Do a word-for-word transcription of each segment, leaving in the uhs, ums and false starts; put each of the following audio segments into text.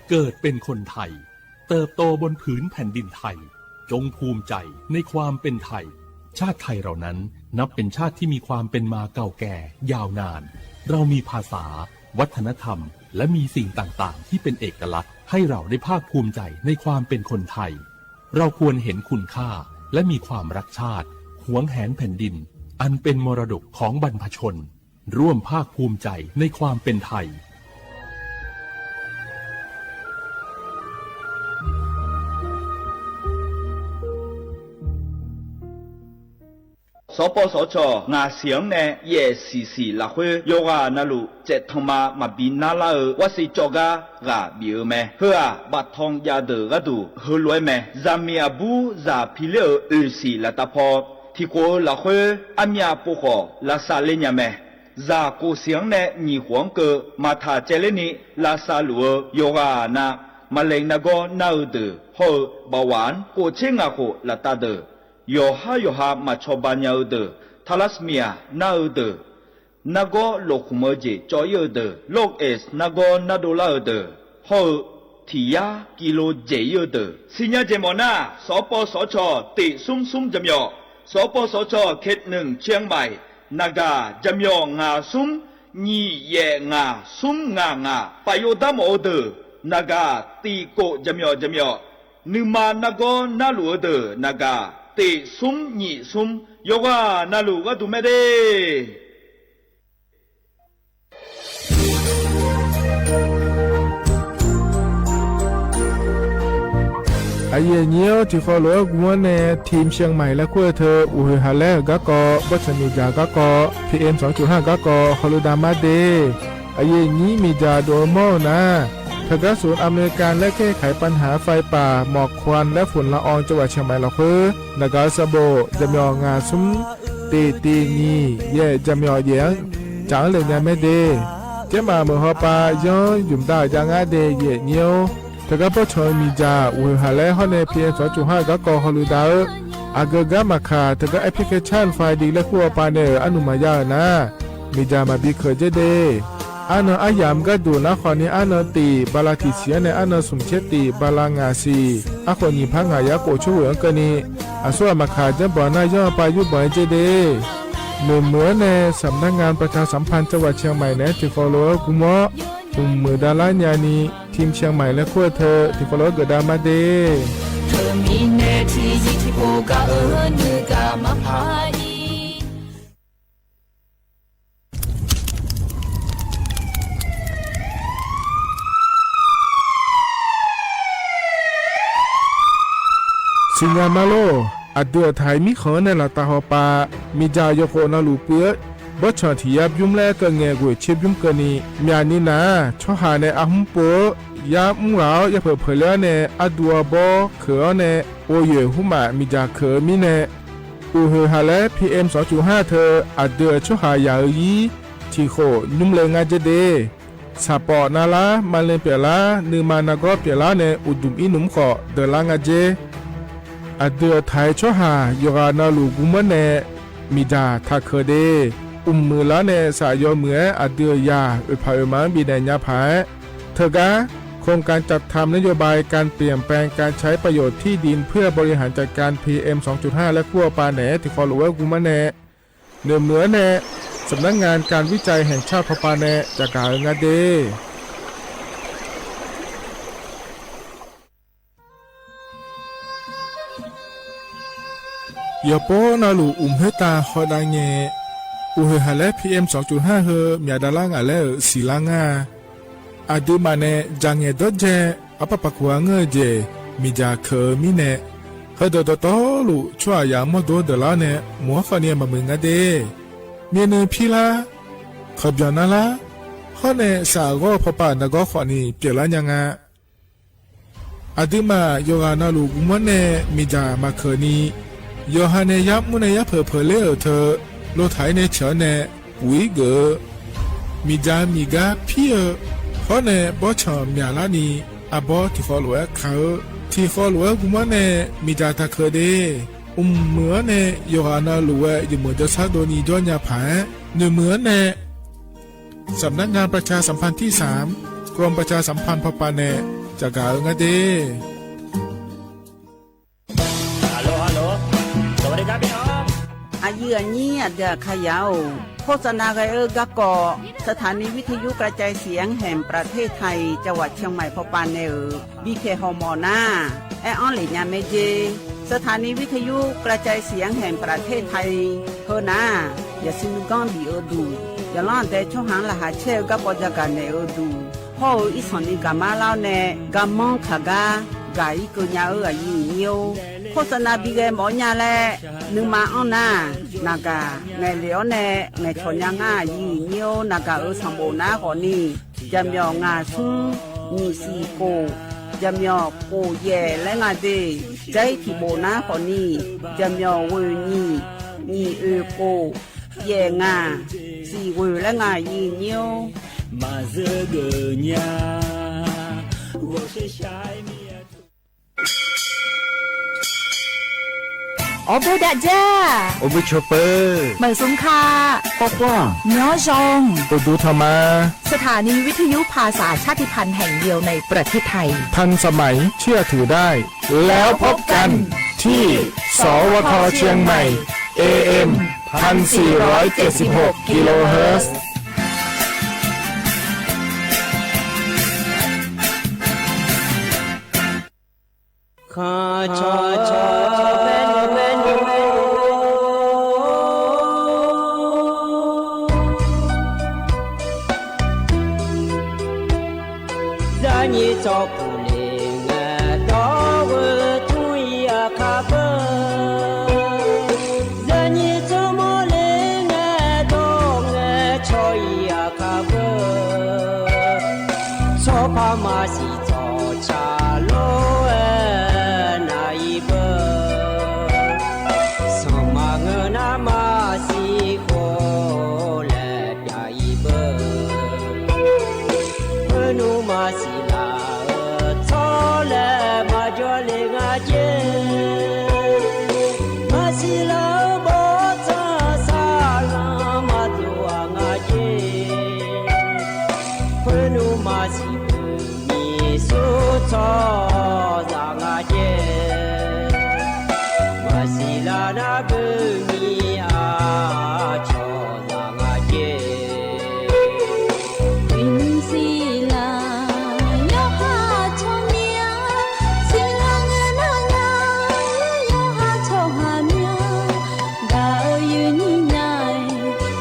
เกิดเป็นคนไทย เติบโตบนผืนแผ่นดินไทย จงภูมิใจในความเป็นไทย ชาติไทยเรานั้นนับเป็นชาติที่มีความเป็นมาเก่าแก่ยาวนาน เรามีภาษา วัฒนธรรม และมีสิ่งต่างๆ ที่เป็นเอกลักษณ์ ให้เราได้ภาคภูมิใจในความเป็นคนไทย เราควรเห็นคุณค่า และมีความรักชาติ หวงแหนแผ่นดิน อันเป็นมรดกของบรรพชน ร่วมภาคภูมิใจในความเป็นไทย Sawqpawv sawqcawq ngaq siq-anr nae yaef siq siq lafkhoer yawqghaq navluf caevtanqma maqbi narlar-eu warsiq cawv gar ghaq bif-eu mae. Heu-aq, baftanq jav deuq gharduq heulof-aer mae. Zaqmiq aqbur zaq pi ler-euq oeq siq laftav paw, tiqkhof-eu lafkhoer armyav pov khawf lavsav ler nya mae. Zaq khof siq-anr nae nyiq khof-anr keuv maqtaq caevler ni lavsav luf-eu yawqghaq na, maqlaeq nargawr nar-eu deuq hawr-eu bawaf-anr khof tser ngaq khof laftav deuq, yawqhar yawqha maqcawba nya-eu deuq, thalasmiq-aq nar-eu deuq, nargawr lofkhmq-eu jeq cawv-ir-eu deuq, lorqeq nargawr nardov lar-eu deuq hawr-eu tiq yar kilo dzaeq-ir-eu deuq siqnya jeq mawf nar, sawqpawv sawqcawq tiq smr smr jaqmyawf, sawqpawv sawqcawq เขตหนึ่ง เชียงใหม่ naqgaq jaqmyawf ngaq smr nyiq yaef ngaq smr ngaq ngaq paf yov dar mawf-eu deuq, naqgaq tiq kof jaqmyawf jaqmyawf, nuima nargawr narluf-eu deuq naqgaq tiq smr nyiq smr, yawqghaq navluf gharduq mae de. Aqyuif aqnyir-awr, tiqkhawv lof-aer gm-anr nae ทีมเชียงใหม่ laer kur-eu teu, uqhoeq haq laer-euq garkawv, bawrtsanq miqdzaq garkawv, P M สองจุดห้า garkawv hawludav mar de. Aqyuif aqnyir miqdzaq dov-eu mawr-eu nar, teugar suf Aqmeqka laer kaer kaq-iq ปัญหาไฟป่าหมอกควันและฝุ่นละออง จังหวัดเชียงใหม่ lafkhoer naqgaq-eu sanqbof jaqmyawf ngaq smr tiq tiq nyiq yaef jaqmyawf yaef-anr caq-anr le nya mae de. Tsermaf meuq hawpav yanr ymq dav-euq jav ngar de, aqyuif aqnyir-or. Teugar bawrtsanq-eu miqdzaq uqhoeq haq laer hawr nae P M สองจุดห้า garkawv hawludav-eu, aqgeu gar maqkaq teugar application file laer kur-awr pav nae-euq arnuq maqya-euq nar, miqdzaq maqbi keuq dzer de. Arnan aryamq gharduq nar khawfni arnan tiq bala tiq siq-anr nae arnan smq tser tiq bala ngaq siq, arkhof nyiq par ngaq yar khof tsawrhuiq-anr keuvni, aqsur ghaq maqkaq janrbanq nar yanr-eu pav yurbanq-aer dzer de. Noeqmuiq-anr nae สำนักงานประชาสัมพันธ์จังหวัดเชียงใหม่ naeq-aer tiqkhawv lof-aer gm-awr, mqmuiq davlar nyani ทีมเชียงใหม่ laer kur-eu teu tiqkhawv lof-aer geufdav mar de. Teumirnae tiqzir tiqpov gaq-eu nuigaq maqpar-ir. Siqnya ma lor. Aqdui-euq taq-iq mirkhanq-anr nae laftav hawpav, miqdzaq yawkhof navluf puiv-eu bawrtsanq tiq yar bymr laer keuv ngaeq ghoeq tser bymr keuvni, myaqni nar-aq tsawrhaq nae arhmr pov-eu yar mr ghaq-awr yapeuq peuq ler-awr nae ardu arbawr keuq-awr nae, ghovyoeq hmrmaf miqdzaq keuq-eu mirnae, uqhoeq haq laer P M สองจุดห้า teu aqdui-euq tsawrhaq yaq-eu ir tiqkhof nymr le ngar dzer de. Saqpawf navlar, maqle pyeuflar, nuima nargawr pyeuflar nae uqduq ir nmr khawf deuqlar nga dzer. Aqdui-euq taq-iq tsawrhaq yawqghaq navluf gm-anr nae miqdzaq taq keuq de. Mqmuiq lar nae saf yawmuiq-aer aqdui-euq yaq oeqpaq oeqma-anr bifnaeq nya paq-aer, teugar โครงการจัดทำนโยบายการเปลี่ยนแปลงการใช้ประโยชน์ที่ดินเพื่อบริหารจัดการ P M สองจุดห้า laer kur-eu pav naeq-aer tiqkhawv lof-aer gm-anr nae, noeqmuiq-anr nae สำนักงานการวิจัยแห่งชาติ hawpav nae caqgaq-eu nga de. Yawqpov navluf uqmq khoertav hawdav ngae, uqhoeq haq laer P M สองจุดห้า heu myaq davlar ngaq laer-euq siqlar ngar-a. Aqduimaf nae dzaqngaeq dawrdzae arpar paq kuq-a ngeur-eu jeq miqdzaq keuq-eu mirnae, heudeuq dawqtawvluf tsawrhaq yaq-anr mawrdo deuqlar-awr nae mq-anr khawfni maqmuiq nga de. Myavnuiv pirlar, kawqbyanq narlar, hawr nae saf ghawr-eu pawpav naqgawr khawfni pyeuflar nya nga. Aqduimaf yawqghaq navluf gm-anr nae miqdzaq maqkeuq ni, yawqha nae yar mr nae yarpeuq peuq ler-euq teu, lotaq-ir nae ciq-awr nae uq-ir geuf-eu, miqdzaq miqgar pir-eu, hawr nae bawrtsanq myaqlar ni, arbawr tiqkhawv lof-aer kaq-eu, tiqkhawv lof-aer gm-anr nae miqdzaq taq keuq de. Mqmuiq-anr nae yawqghaq navluf-aer yawmuiq jawrshar dovni jawr nya paq-aer, noeqmuiq-anr nae สำนักงานประชาสัมพันธ์ที่สาม กรมประชาสัมพันธ์ pawpav nae tsafgaq-eu ngar de. Aqyuif aqnyir aqdui aqkaqyaq-or, โฆษณา ghae-eu garkawv สถานีวิทยุกระจายเสียงแห่งประเทศไทย จังหวัดเชียงใหม่ pawpav nae-euq bipyaeq hawmawf nar, aer-anr lef nya mae jer. สถานีวิทยุกระจายเสียงแห่งประเทศไทย heunar-aq, yaqsui nuiganr bif-eu duq, yaqlanr aqdae tsawrhaq-anr laqkhaq caer-eu garkawv jagaq naeq-eu duq hawr-eu irsanq ni gaqmar lar-awr nae, garmanr kaq gar gaq-ir keuv nya-eu aqyuif aqnyir-or, โฆษณา bighae mawf-awr nya laer nuima anr nar, naqgaq ngaeqlef-awr nae ngaeqcawq nya ngar aqyuif aqnyir-or. Naqgaq-euq sanqbof nar khawfni, jaqmyawf ngaq smr nyiq siq khof, jaqmyawf khof yaef laer nga de. Jair tiqbof nar khawfni, jaqmyawf ghoeq nyiq, nyiq oeq khof, yaef ngaq, siq ghoeq laer nga aqyuif aqnyir-or. Maqzeur geuf nya, ghawqshaq shaq-aer mir-a. Awrboer dav jar, awrboer cawpeu, maqsmr ka, khawrkhawr, nymq-awr zanq, uqduq tanqma. สถานีวิทยุภาษาชาติพันธุ์แห่งเดียวในประเทศไทย ทันสมัย เชื่อถือได้ แล้วพบกันที่ สวท เชียงใหม่ เอเอ็ม พันสี่ร้อยเจ็ดสิบหก กิโลเฮิรตซ์ Khanq cawq cawq bae nymr bae nymr, zaqnyiq tsawrpuq le ngae dawr-eu tmr-ir aqkar beu. Zaqnyiq tsawrmawr le ngae dawr ngae caw-ir aqkar beu. Tsawrpar maqsiq tsawqcaq lof-aer nav-ir beu. Sanqma ngeur nar maqsiq khof laer pyav-ir beu. Khoernmr maqsiq laf-euq tsawr laer maqjawr le nga jer. Maqsiq laf-euq bawrtsanq saqlanq maqdov-aq nga jer. Khoernmr maqsiq beuq nyiq sur tsawrhaqzaq nga jer. Maqsiq laf nar beuq nyiq aqcawq zaq nga jer. Uiqnymr siqlaq yawqha tsawrmyanr, siqlaq ngae nar nya, yawqha tsawrhaq myanr. Gaq-eu yuifnyir nya-aer,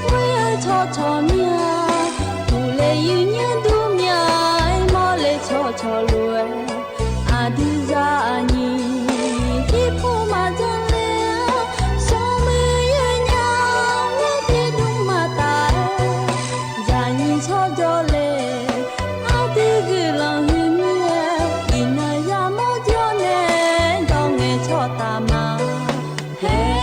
ghoer-eu tsawrcawq myanr. Uqle yuifnyir dur myanr-aer, mawrle tsawrcawq lof-aer. Aqdui zaqnyiq tiqpov maqdzanr le-a, smrmuiq yawnya-aer tiqdmr maqtaf-aer. Zaqnyiq tsawrjawr le, aqdui guiqlanq huiq mir-aer, iqnan yamawr jawr nae dawq ngaeqcawq taf ma. Haer.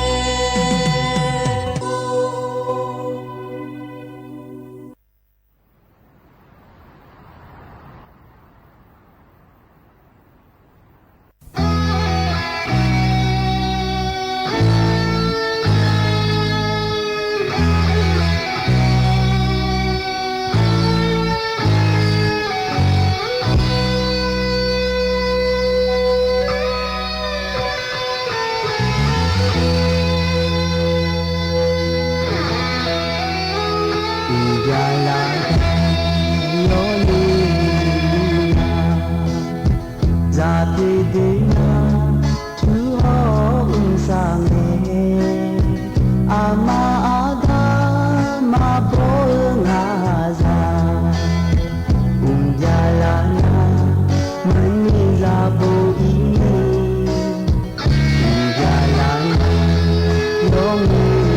Uqjala yawni nya, zaqpoeq doe nar tmr hawr-eu sar ngae, aqma aqda maqbaw-eu ngaq zaq. Uqjala nar maqni zaqbo ir-ir, uqjala nar yawmuiq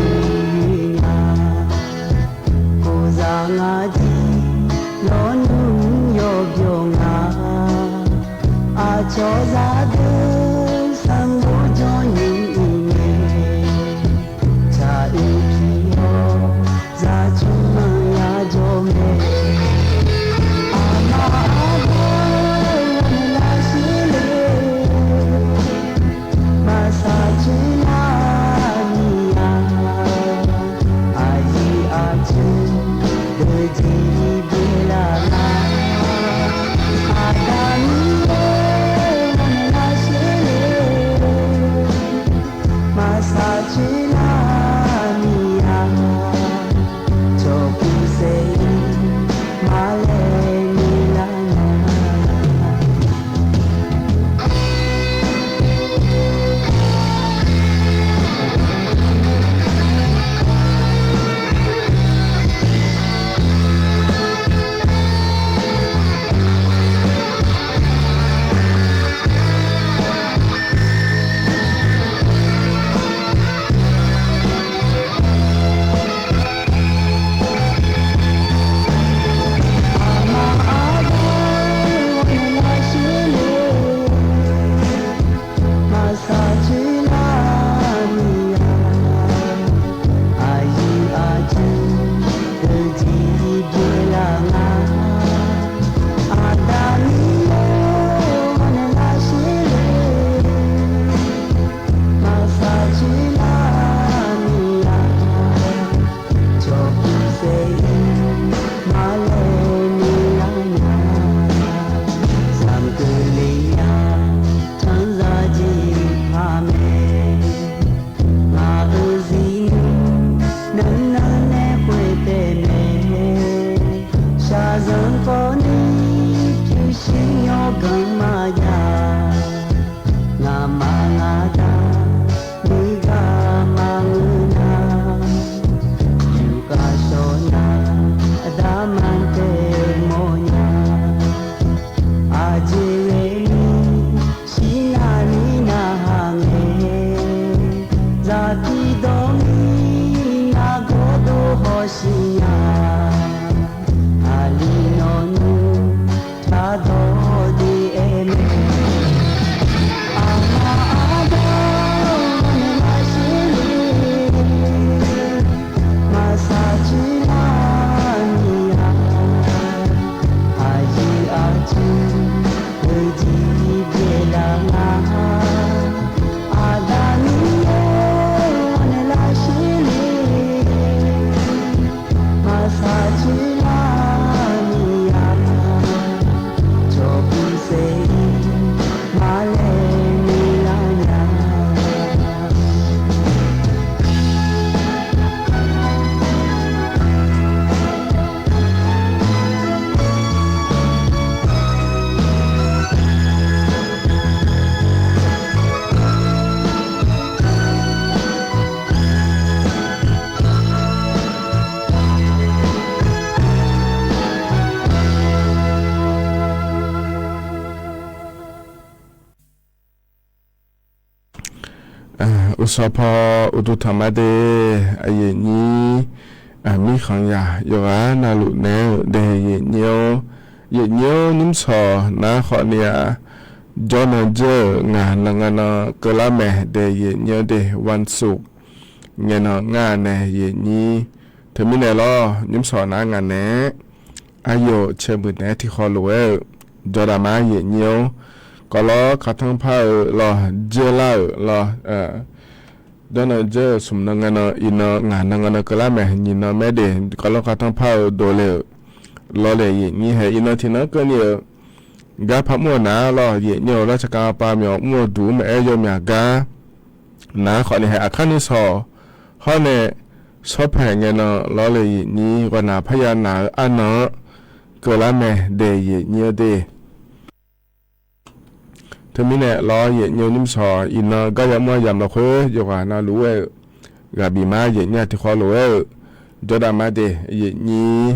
nya. Khof zaq nga jir lawnmr yawbyawq nga, aqcawq zaqdeuq sanqbof janrnyiq-ir ngae, tsaq-ir pi-awr zaqcmr maqya jawr mae. Aqma aqda-eu ghawqmya lar shir le, maqsaq coer lar ni-a. Aqyuif aqtsu deuq jeq-ir byaer lar nar, aqda mir Aqma aqda-anr nae lavsher le, maqsaq coer lar ni-a. Aqyuif aqtsu heujeq byaeq laf nga, Aqda Miqyaer-anr nae lavsher le, maqsaq coer lar ni-a. Cawq pusae-ir maqlaeq ni lar nya. Uqshawq paw uqduq tanq ma de, aqyuif aqnyir, mirkhanq zaq yawqghaq navluf naeq-eu de, aqyuif aqnyir-or, aqyuif aqnyir-or, nymrshawq nar khawfni-aq, jawrnan dzeur-euq ngaq nan nga nan keuvlar mae de, aqyuif aqnyir-or de, วันศุกร์ ngaeqnan ngar nae, aqyuif aqnyir. Teumirnae lawr, nymrshawq nar ngaq naeq-aer, aryawf cae muiq naeq-aer tiqkhawv lof-aer-euq, jawrdaq ma, aqyuif aqnyir-or, kawvlawr kaqtanr par-eu lawr, dzeurlar-euq lawr, jawrnan dzeur-euq smq nan nga nan, iqnan ngaq nan nga nan keuvlar mae, nyiq nan maer de, kawvlawr kaqtanr par-eu dovle-euq lawr le, aqyuif aqnyir. Hae iqnan tiqnan keuvni-euq gar par mr-eu nar lawr, aqyuif aqnyir-or, lar tsaqkaq pav myawf mr-eu duq maqaer, yawmyaq gar nar khawfni hae aqkar nuisawq hawr nae shawr paeq ngae nan lawr le, aqyuif aqnyir. Ghawqnaq parya naq-eu arnan-anr keuvlar mae de, aqyuif aqnyir-or de. Teumirnae lawr, aqyuif aqnyir-or, nymrshawq iqnan gar yamr-a yamq lafkhoer yawqghaq navluf-aer-euq ghaq bif ma, aqyuif aqnyir-aq tiqkhawv lof-aer-euq jawrdaq ma de, aqyuif aqnyir.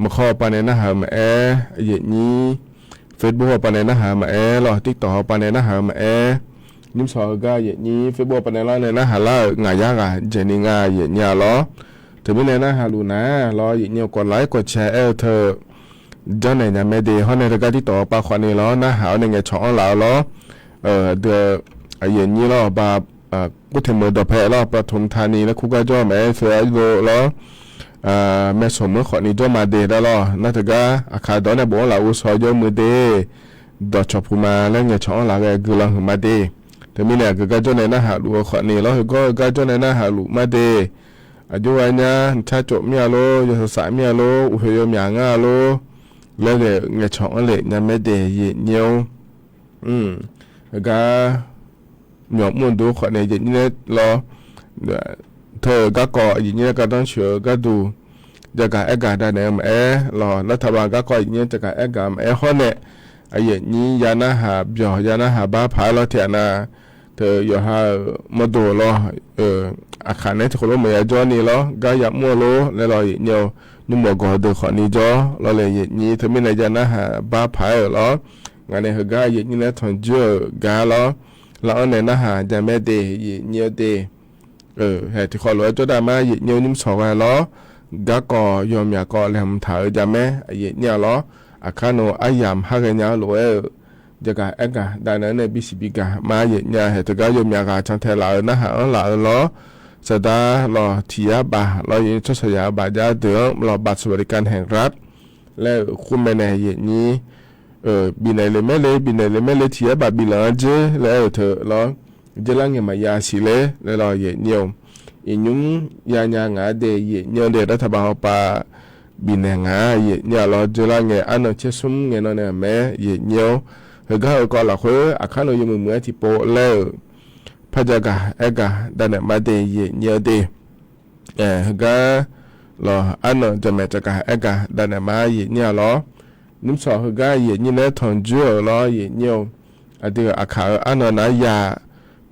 Maqkhawr hawpav nae narhaq-eu maqaer, aqyuif aqnyir. Facebook hawpav nae narhaq-eu maqaer lawr, TikTok hawpav nae narhaq-eu maqaer. Nymrshawq heugar aqyuif aqnyir Facebook hawpav nae lar nae narhaq lar-euq ngaq yar ghaq dzaeqni nga, aqyuif aqnyir-a lawr. Teumirnae narhaq luf nar lawr, aqyuif aqnyir-or, kawv lar-aer kawv cae aer-eu teu janrnaeq nya mae de, hawr nae teugar TikTok hawpav khawfni lawr narhaq-awr nae ngaeqcawq anr laf-eu lawr. Aqdui-eu aqyuif aqnyir lawr, ba, kurteq meuq dawqpae lawr, ปทุมธานี laer kur gar jawr maqaer, feu-a lo lawr. Maeqsoq meuq khawfni jawr ma de laer lawr. Nar teugar aqkaq dawq-awr nae bofanr laf-eu shaw jawr muiq de, dawqcawq puq ma laer ngaeqcawq anr laf ghae guiqlanq huiq ma de. Teumirnae aqgeu gar jawr nae narhaq luf-eu khawfni lawr, heugawr heugar jawr nae narhaq luf ma de. Aqjox ghaq nyar, car cof mir-a lor, yawsaq saf mir-a lor, uqhoeq yawmyaq ngar-a lor laer ghae ngaeqcawq anr lef nya mae de, aqyuif aqnyir-or. Heugar myawq mr-eu duq khawfni aqyuif aqnyir nae lawr, teu-eu garkawv aqyuif aqnyir nae gardanr coeq-eu gharduq, jagaq aergaq danaeq-eu maqaer lawr, nar taqbaq garkawv aqyuif aqnyir jagaq aergaq maqaer hawr nae, aqyuif aqnyir ya narhaq byawq ya narhaq bar paq-aer lawr tiq ghaq na, teu yawqha-euq mawrdo lawr, aqkaq naeq-aer tiqkhof lor maqya jawrni lawr, gar yamr-eu lor laer lawr, aqyuif aqnyir-or, nymr mawf gawq deuq khawfni jawr lawr le, aqyuif aqnyir. Teumirnae ya narhaq bar paq-aer-euq lawr. Ngaq nae heugar aqyuif aqnyir nae tanqjoer-euq gar lawr, laf-anr nae narhaq nya mae de, aqyuif aqnyir-or de. Hae tiqkhawv lof-aer jawrdav ma, aqyuif aqnyir-or, nymr shawq ghae lawr. Garkawv yawmyaq kawv laeqhmq taq-eu jamaer, aqyuif aqnyir-a lawr. Aqkar nawr aryamq har ghaenya-eu lof-aer-euq jagaq aergaq danaeq-anr nae bisiq bigaq ma, aqyuif aqnyir-a. Hae teugar yawmyaq ghaq can tae laf-euq narhaq-anr laf-eu lawr. Saqdaq lawr, tiq yar baf lawr, aqyuif aqnyir, tsawrshaq yaq-eu baf jar deuq-anr lawr, บัตรสวัสดิการแห่งรัฐ laer-euq khoer mae nae aqyuif aqnyir bifnaeq le maer le, bifnaeq le maer le, tiq yar baf biflanq-anr dzer laer aer-euq teu lawr, dzer lar ngae maqya siq ler laer lawr, aqyuif aqnyir-or. Iqnymr yanya ngaq-a de, aqyuif aqnyir-or de, aqdar taqbaq hawpav bifnaeq ngaq-a, aqyuif aqnyir-a lawr. Dzer lar ngae arnan tser smr ngae nan nae-aq maer, aqyuif aqnyir-or. Heugar-eu kawv lafkhoer aqkar nawr yawmuiq muiq-aer tiqpov laer-euq par jagaq aergaq danaeq ma de, aqyuif aqnyir-or de. Heugar lawr, arnan jamaeq jagaq aergaq danaeq ma, aqyuif aqnyir-a lawr. Nymr shawq heugar aqyuif aqnyir nae-aer tanqjoer-euq lawr, aqyuif aqnyir-or. Aqdui-euq aqkaq-euq arnan nar ya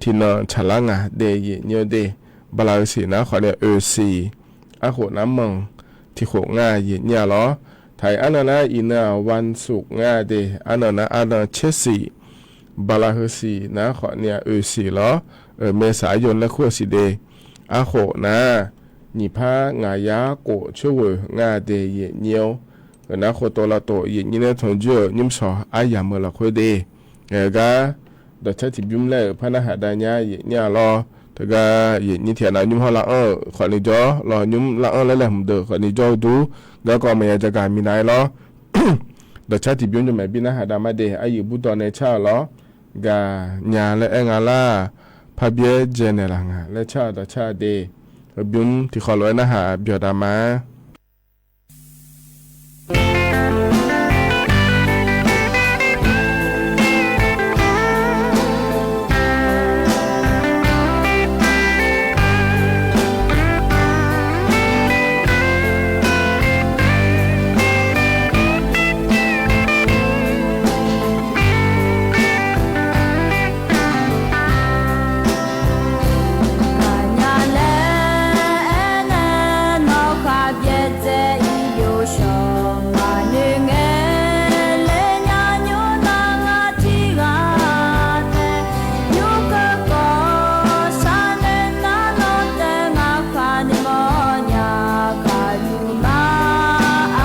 tiqnan tsaqlar nga de, aqyuif aqnyir-or de. Bala heu siq nar khawf nae oeq siq, arkhof nar manq tiqkhof nga, aqyuif aqnyir-a lawr. Taq-iq arnan nar iqnan-aq วันศุกร์ nga de, arnan nar arnan tser siq, bala heu siq nar khawf nae oeq siq lawr, oeq mae saq-aer yawq nae kur-eu siq de. Arkhof nar nyiq par ngaq yar khof coer ghoeq nga de, aqyuif aqnyir-or. Heu nar khov tov lavtov aqyuif aqnyir nae tanqjoer-euq nymr shawq aryamq-euq lafkhoer de. Ngaeq-eu gar dawqcar tiqbymr laer-euq par narhaq dav nya yaeq nyir-a lawr. Teugar yaeq nyir tiq ghaq nav nymr hawr lav anr-euq khawfni jawr lawr, nymr lav anr laer laeqhmq deuq khawfni jawr-eu dur. Garkawv maqya jagaq minav-aer lawr. Dawqcar tiqbymr jawrmaeq bir narhaq dav mar de, aryuif burdawv nae car-euq lawr. Gaqnya laer aer nga lar, parbyaer dzae naeqlaf nga laer car-eu dawqcar de. Heubymr tiqkhawf lof-aer narhaq byawq dav ma. Gaqnya laer aer nae nawr khar byaerdzae ir yawshawr maqnoeq ngae, laer nya nymr nar ngar tiq ghaq tae, nymr keuv kawv sharnoeq nar nawr tae ngar khar noeqmawr nya, gaqnymr ma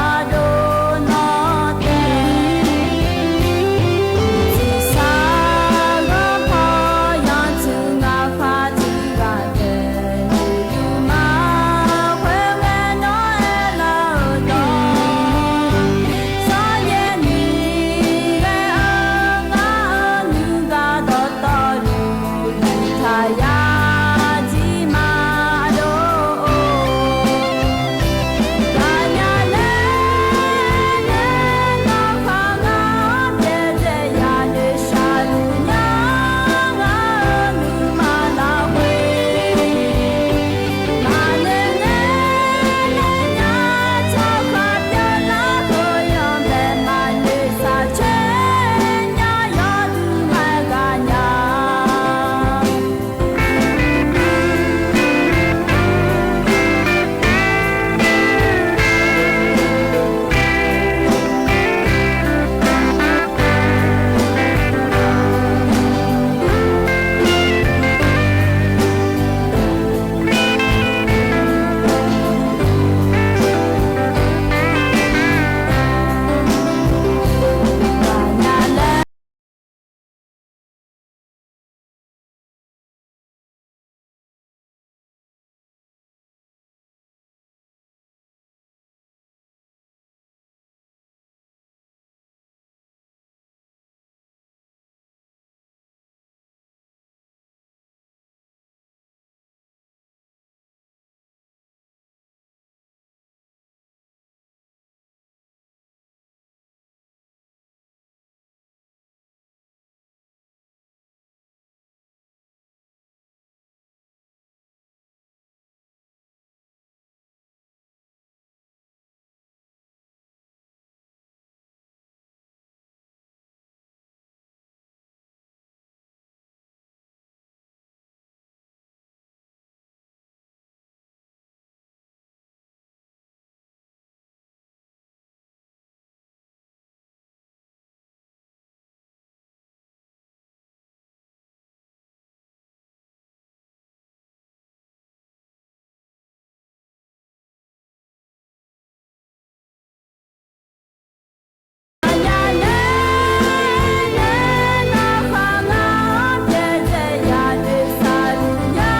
ardov nawr tae. Tiqsar ghanr paw yantuq ngar khar tiq ghaq tae, nymr ma khoerngae nawr aerlar-euq dawq, sawryaer ni ghae-eu ngar-eu nuigar dawqtawvluf, taqya jir ma dov-or. Gaqnya laer nae nawr khar ngar byaerdzae yanoeq shaqluf nya,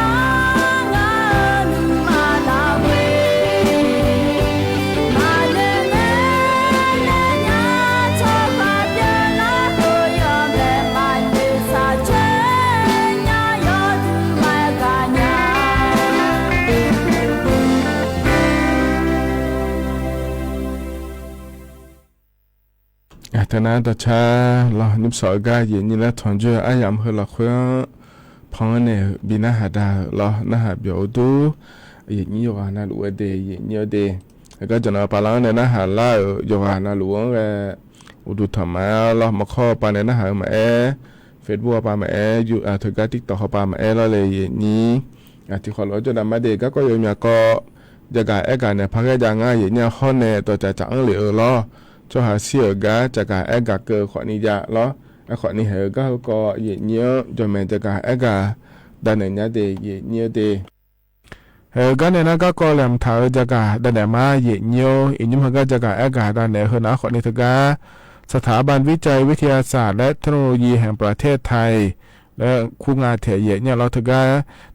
ngar-eu nuima lafkhoer maqnoeq ngae, laer nya tsawrkhav pyeuflar khoer yawbae maqnoeq saqcoer nya yawduq maqgaq nya. Teunar dawqcar lawr, nymrsawq-eu gar yaeq nyir lar tanqjoer-eu aryamq heu lafkhoer-anr pan-anr nae-euq bi narhaq da-euq lawr, narhaq byawq-eu dur. Yaeq nyir yawqghaq navluf-eu de, yaeq nyir-eu de. Heugar jaqnan pavlar-anr nae narhaq lar-euq yawqghaq navluf-anr ghae uqduq tanq ma lawr, maqkawr pav nae narhaq-eu maqaer, Facebook hawpav maqaer, teugar TikTok hawpav maqaer lawr le yaeq nyir. Tiqkhawf lof-aer jawrdav mar de garkawv yawmyaq kawv, jagaq aergaq naeq par ghae jav ngar yaeq nyir-a hawr nae dawqcaf caf anr lef-eu lawr. Tsawrhaq shir-euq gar jagaq aergaq keuv khawfni jav lawr. Aerkhawfni haeq-eu gar heukawv yaeq nyir-anr jawqmaeq jagaq aergaq davnaeq nya de yaeq nyir-eu de. Haeq-eu gar nae nar garkawv laeqhmq taq-eu jagaq davnaeq mar yaeq nyir-or, iqnymr heugar jagaq aergaq davnaeq-eu heu nav-anr khawfni teugar สถาบันวิจัยวิทยาศาสตร์และเทคโนโลยีแห่งประเทศไทย laer kur nga taeq yaef nyir-a lawr. Teugar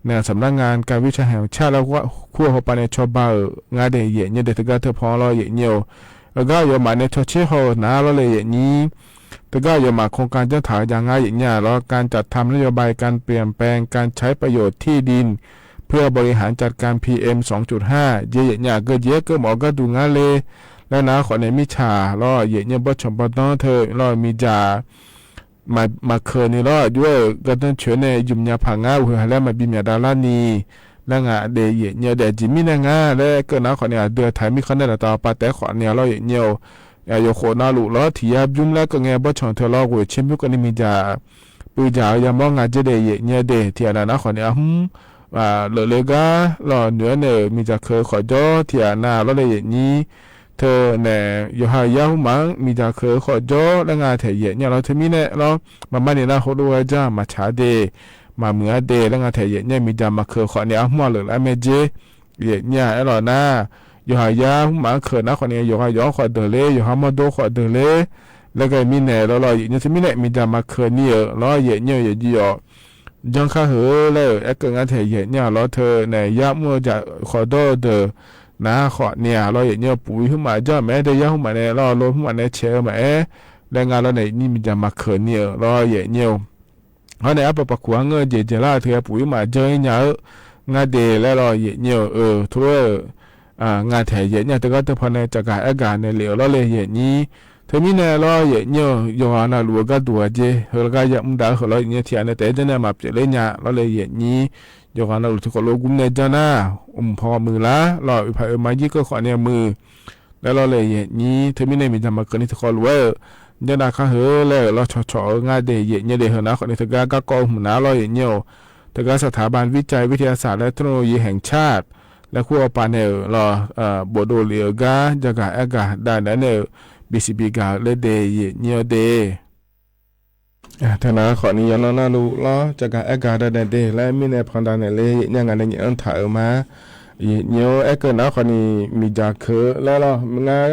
nae สำนักงานการวิจัยแห่งชาติ laer kur-eu hawpav nae cawba-euq nga de yaef nyir de. Teugar teupan lawr yaef nyir-eu, heugar aqyawfmaf nae cawtser haw-eu nar lawr le yaef nyir. Teugar aqyawfmaf โครงการ janr taq-eu jav ngar yaef nyir-a lawr. การจัดทำนโยบายการเปลี่ยนแปลงการใช้ประโยชน์ที่ดินเพื่อบริหารจัดการ พีเอ็ม สองจุดห้า jeq yaef nyir-a geujeq-aer keuv mawf-eu gharduq ngar le laer nar khawf nae mirtsaq lawr yaef nyir-eu bawrtsanq bawrdanr teu lawr miqdzaq maqkeuq ni lawr, aqjox-aer-euq gardanr coeq nae ymq nya paq ngar uqhoeq ha laer maqbi myaq davlar ni laer nga de yaef nyir-eu de. Aqjeq mirnae ngar laer keuv nar khawf ni aqdui-aq taq-euq mirkhanq nae daqtaq pav taef-aer khawf ni-a lawr yaef nyir-eu, aqyawf khof navluf lawr tiq yar bymr laer keuv ngae bawrtsanq teu lawr ghoeq tser bymr keuvni miqdzaq puivdzaq-eu yamawr nga dzer de yaef nyir-eu de. Tiq ghaq nav nar khawf ni arhmr leufle gar lawr noeq-aer nae-euq miqdzaq keuq-eu khawf jawr tiq ghaq nav lawr le yaef nyir. Teu nae yawqha yar hmrmaf-anr miqdzaq keuq-eu khawf jawr laer nga taeq yaef nyir-a lawr. Teumirnae lawr maqmar ni nar heulof-aer jar maqtsaq-a de, maqmuiq-a de laer nga taeq yaef nyir-eu, miqdzaq maqkeuq khawf ni arhmr-a leuflar mae dzer yaef nyir-a aerlawq nar, yawqha yar hmrmaf-anr keuq nar khawf ni yawqha yawq-anr khawf deuq ler, yawqha mawrdo khawf deuq ler laer ghae mirnae lawr lawr yaef nyir-eu. Teumirnae miqdzaq maqkeuq ni-euq lawr yaef nyir-eu, yawqjeq yawq janr kar heu laer-euq aerkeuv ngar taeq yaef nyir-a lawr. Teu nae yar mr-eu jaq khawf dawr-eu deuq nar khawf ni-a lawr yaef nyir-eu, puqbi hmrmaf janr-eu maqaer de, yar hmrmaf nae lawr lo hmrmaf nae caeq-eu maqaer laer nga lawr nae yaef nyir, miqdzaq maqkeuq ni-euq lawr yaef nyir-eu. Hawr nae arpaf paf kuq-a ngeur-eu jeq dzaeqlar-euq teu-aer puqbi hmrmaf janr-ir nya-eu ngar de laer lawr yaef nyir-eu, eu tov-aer-euq nga taeq yaef nyir-a. Teugar teupan nae caqgaq aergaq nae lef-euq lawr le yaef nyir. Teumirnae lawr yaef nyir-eu, yawqghaq navluf-eu gharduq-aq jeq heu laer gar yamr dav-eu heu lawr yaef nyir-eu, tiq ghaq nae taef-aer janr nae maqpyeuf ler nya lawr le yaef nyir. Yawqghaq navluf tiq khawf lof gmr nae janr nar, mq paw muiq lar lawr, oeq paq oeq ma jir keuv khawf ni muiq laer lawr le yaef nyir. Teumirnae miqdzaq maqkeuq ni tiq khawf lof-aer-euq janr dav kar heu laer-euq lawr cawqcawq-eu ngar de yaef nyir de. Heu nar khawf ni teugar garkawv-eu hmq nar lawr yaef nyir-eu, teugar สถาบันวิจัยวิทยาศาสตร์และเทคโนโลยีแห่งชาติ laer kur hawpav nae-euq lawr bofdov lef-eu gar jaqgaq aergaq dav naeq-aer nae-euq bisiq bigaq-eu laer de yaef nyir-eu de. Teunar khawf ni yawqnan navluf lawr caqgaq aergaq dav naeq de laer mirnae pandav naeq le yaef nyir-a. Ngaq nae nyaef-anr taq-euq ma yaef nyir-eu, aerkeuv nar khawf ni miqdzaq keuq laer lawr ngar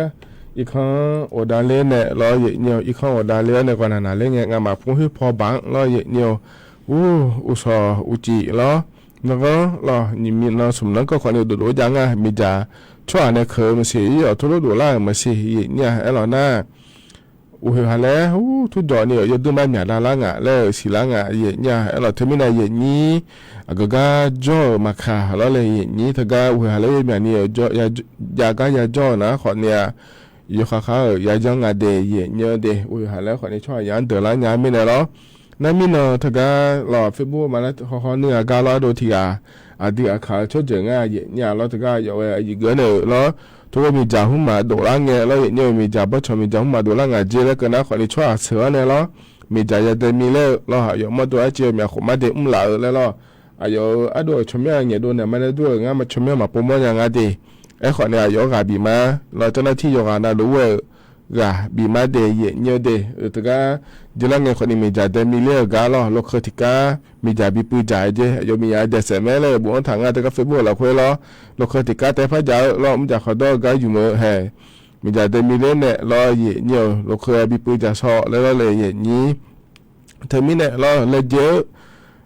irkanr ghofdav ler naeq lawr yaef nyir-eu, irkanr ghofdav ler-awr nae ghawqnaq naqler ngae ngamaf pmr khoer paw baq-anr lawr yaef nyir-eu, ur uqshawq uqcif lawr nanganr lawr nyiq mi nan smq nan keuv khawf ni dovdov-aer jav nga. Miqdzaq tsawrhaq nae keuq-eu maqsiq, ir yawq tov lof dovlar-euq maqsiq yaef nyir-a aerlawq nar, uqhoeq ha laer ur turjawq ni-euq yawduir mar myaq davlar ngaq laer-euq siqlar ngaq yaef nyir-a aerlawq. Teumirnae yaef nyir, aqgeu gar jawr-euq maqkaq lawr le yaef nyir. Teugar uqhoeq ha laer yawmyaq ni-euq jav gar yajawr-eu nar khawf ni-a, yawkhav khar-euq yajanr nga de yaef nyir-eu de. Uqhoeq ha laer khawf ni tsawrhaq yaf-anr deuq lar nya mirnae lawr. Nar mirnan teugar lawr Facebook ma laer hawhaw nuir-a gar lawr ardov tiq ghaq aqdui aqkaq-eu tsawrjeuq ngar yaef nyir-a lawr. Teugar yawf ghae aqyuif geuf-anr nae-euq lawr, tov-aer miqdzaq hmrmaf dovlar ngae lawr yaef nyir-eu, miqdzaq bawrtsanq miqdzaq hmrmaf dovlar ngaq jer laer keuv nar khawf ni tsawrhaq sheuq-anr nae lawr, miqdzaq yadae mi laer-eu lawr, aqyawf mawrdo arciv-eu myaq khof mar de mrlaf-eu laer lawr, aqyawf-euq ardov-euq tsawrmyanr-aq nyaef dov naeq ma laer dur-euq ngar tsawrmyanr maqpov mawr nya nga de. Aerkhawf ni aqyawf-anr ghaq bif ma lawr, janr nar tir yawqghaq navluf-aer-euq ghaq bif ma de yaef nyir-eu de. Teugar jeq lar ngae khawf ni miqdzaq dae mi ler-euq gar lawr, lokeu tiqgar miqdzaq bi puiv dzaq-eu jer, aqyawf miqdzaq dae saef mae laer-euq bof-anr taq ngar teugar Facebook lafkhoer lawr, lokeu tiqgar taef par dzaq-eu lawr, mrdzaq khawqdawr-eu gar ymq-eu hae, miqdzaq dae mi ler naeq lawr yaef nyir-eu, lokeu bi puiv dzaq shaw laer lawr le yaef nyir. Teumirnae lawr laejae-eu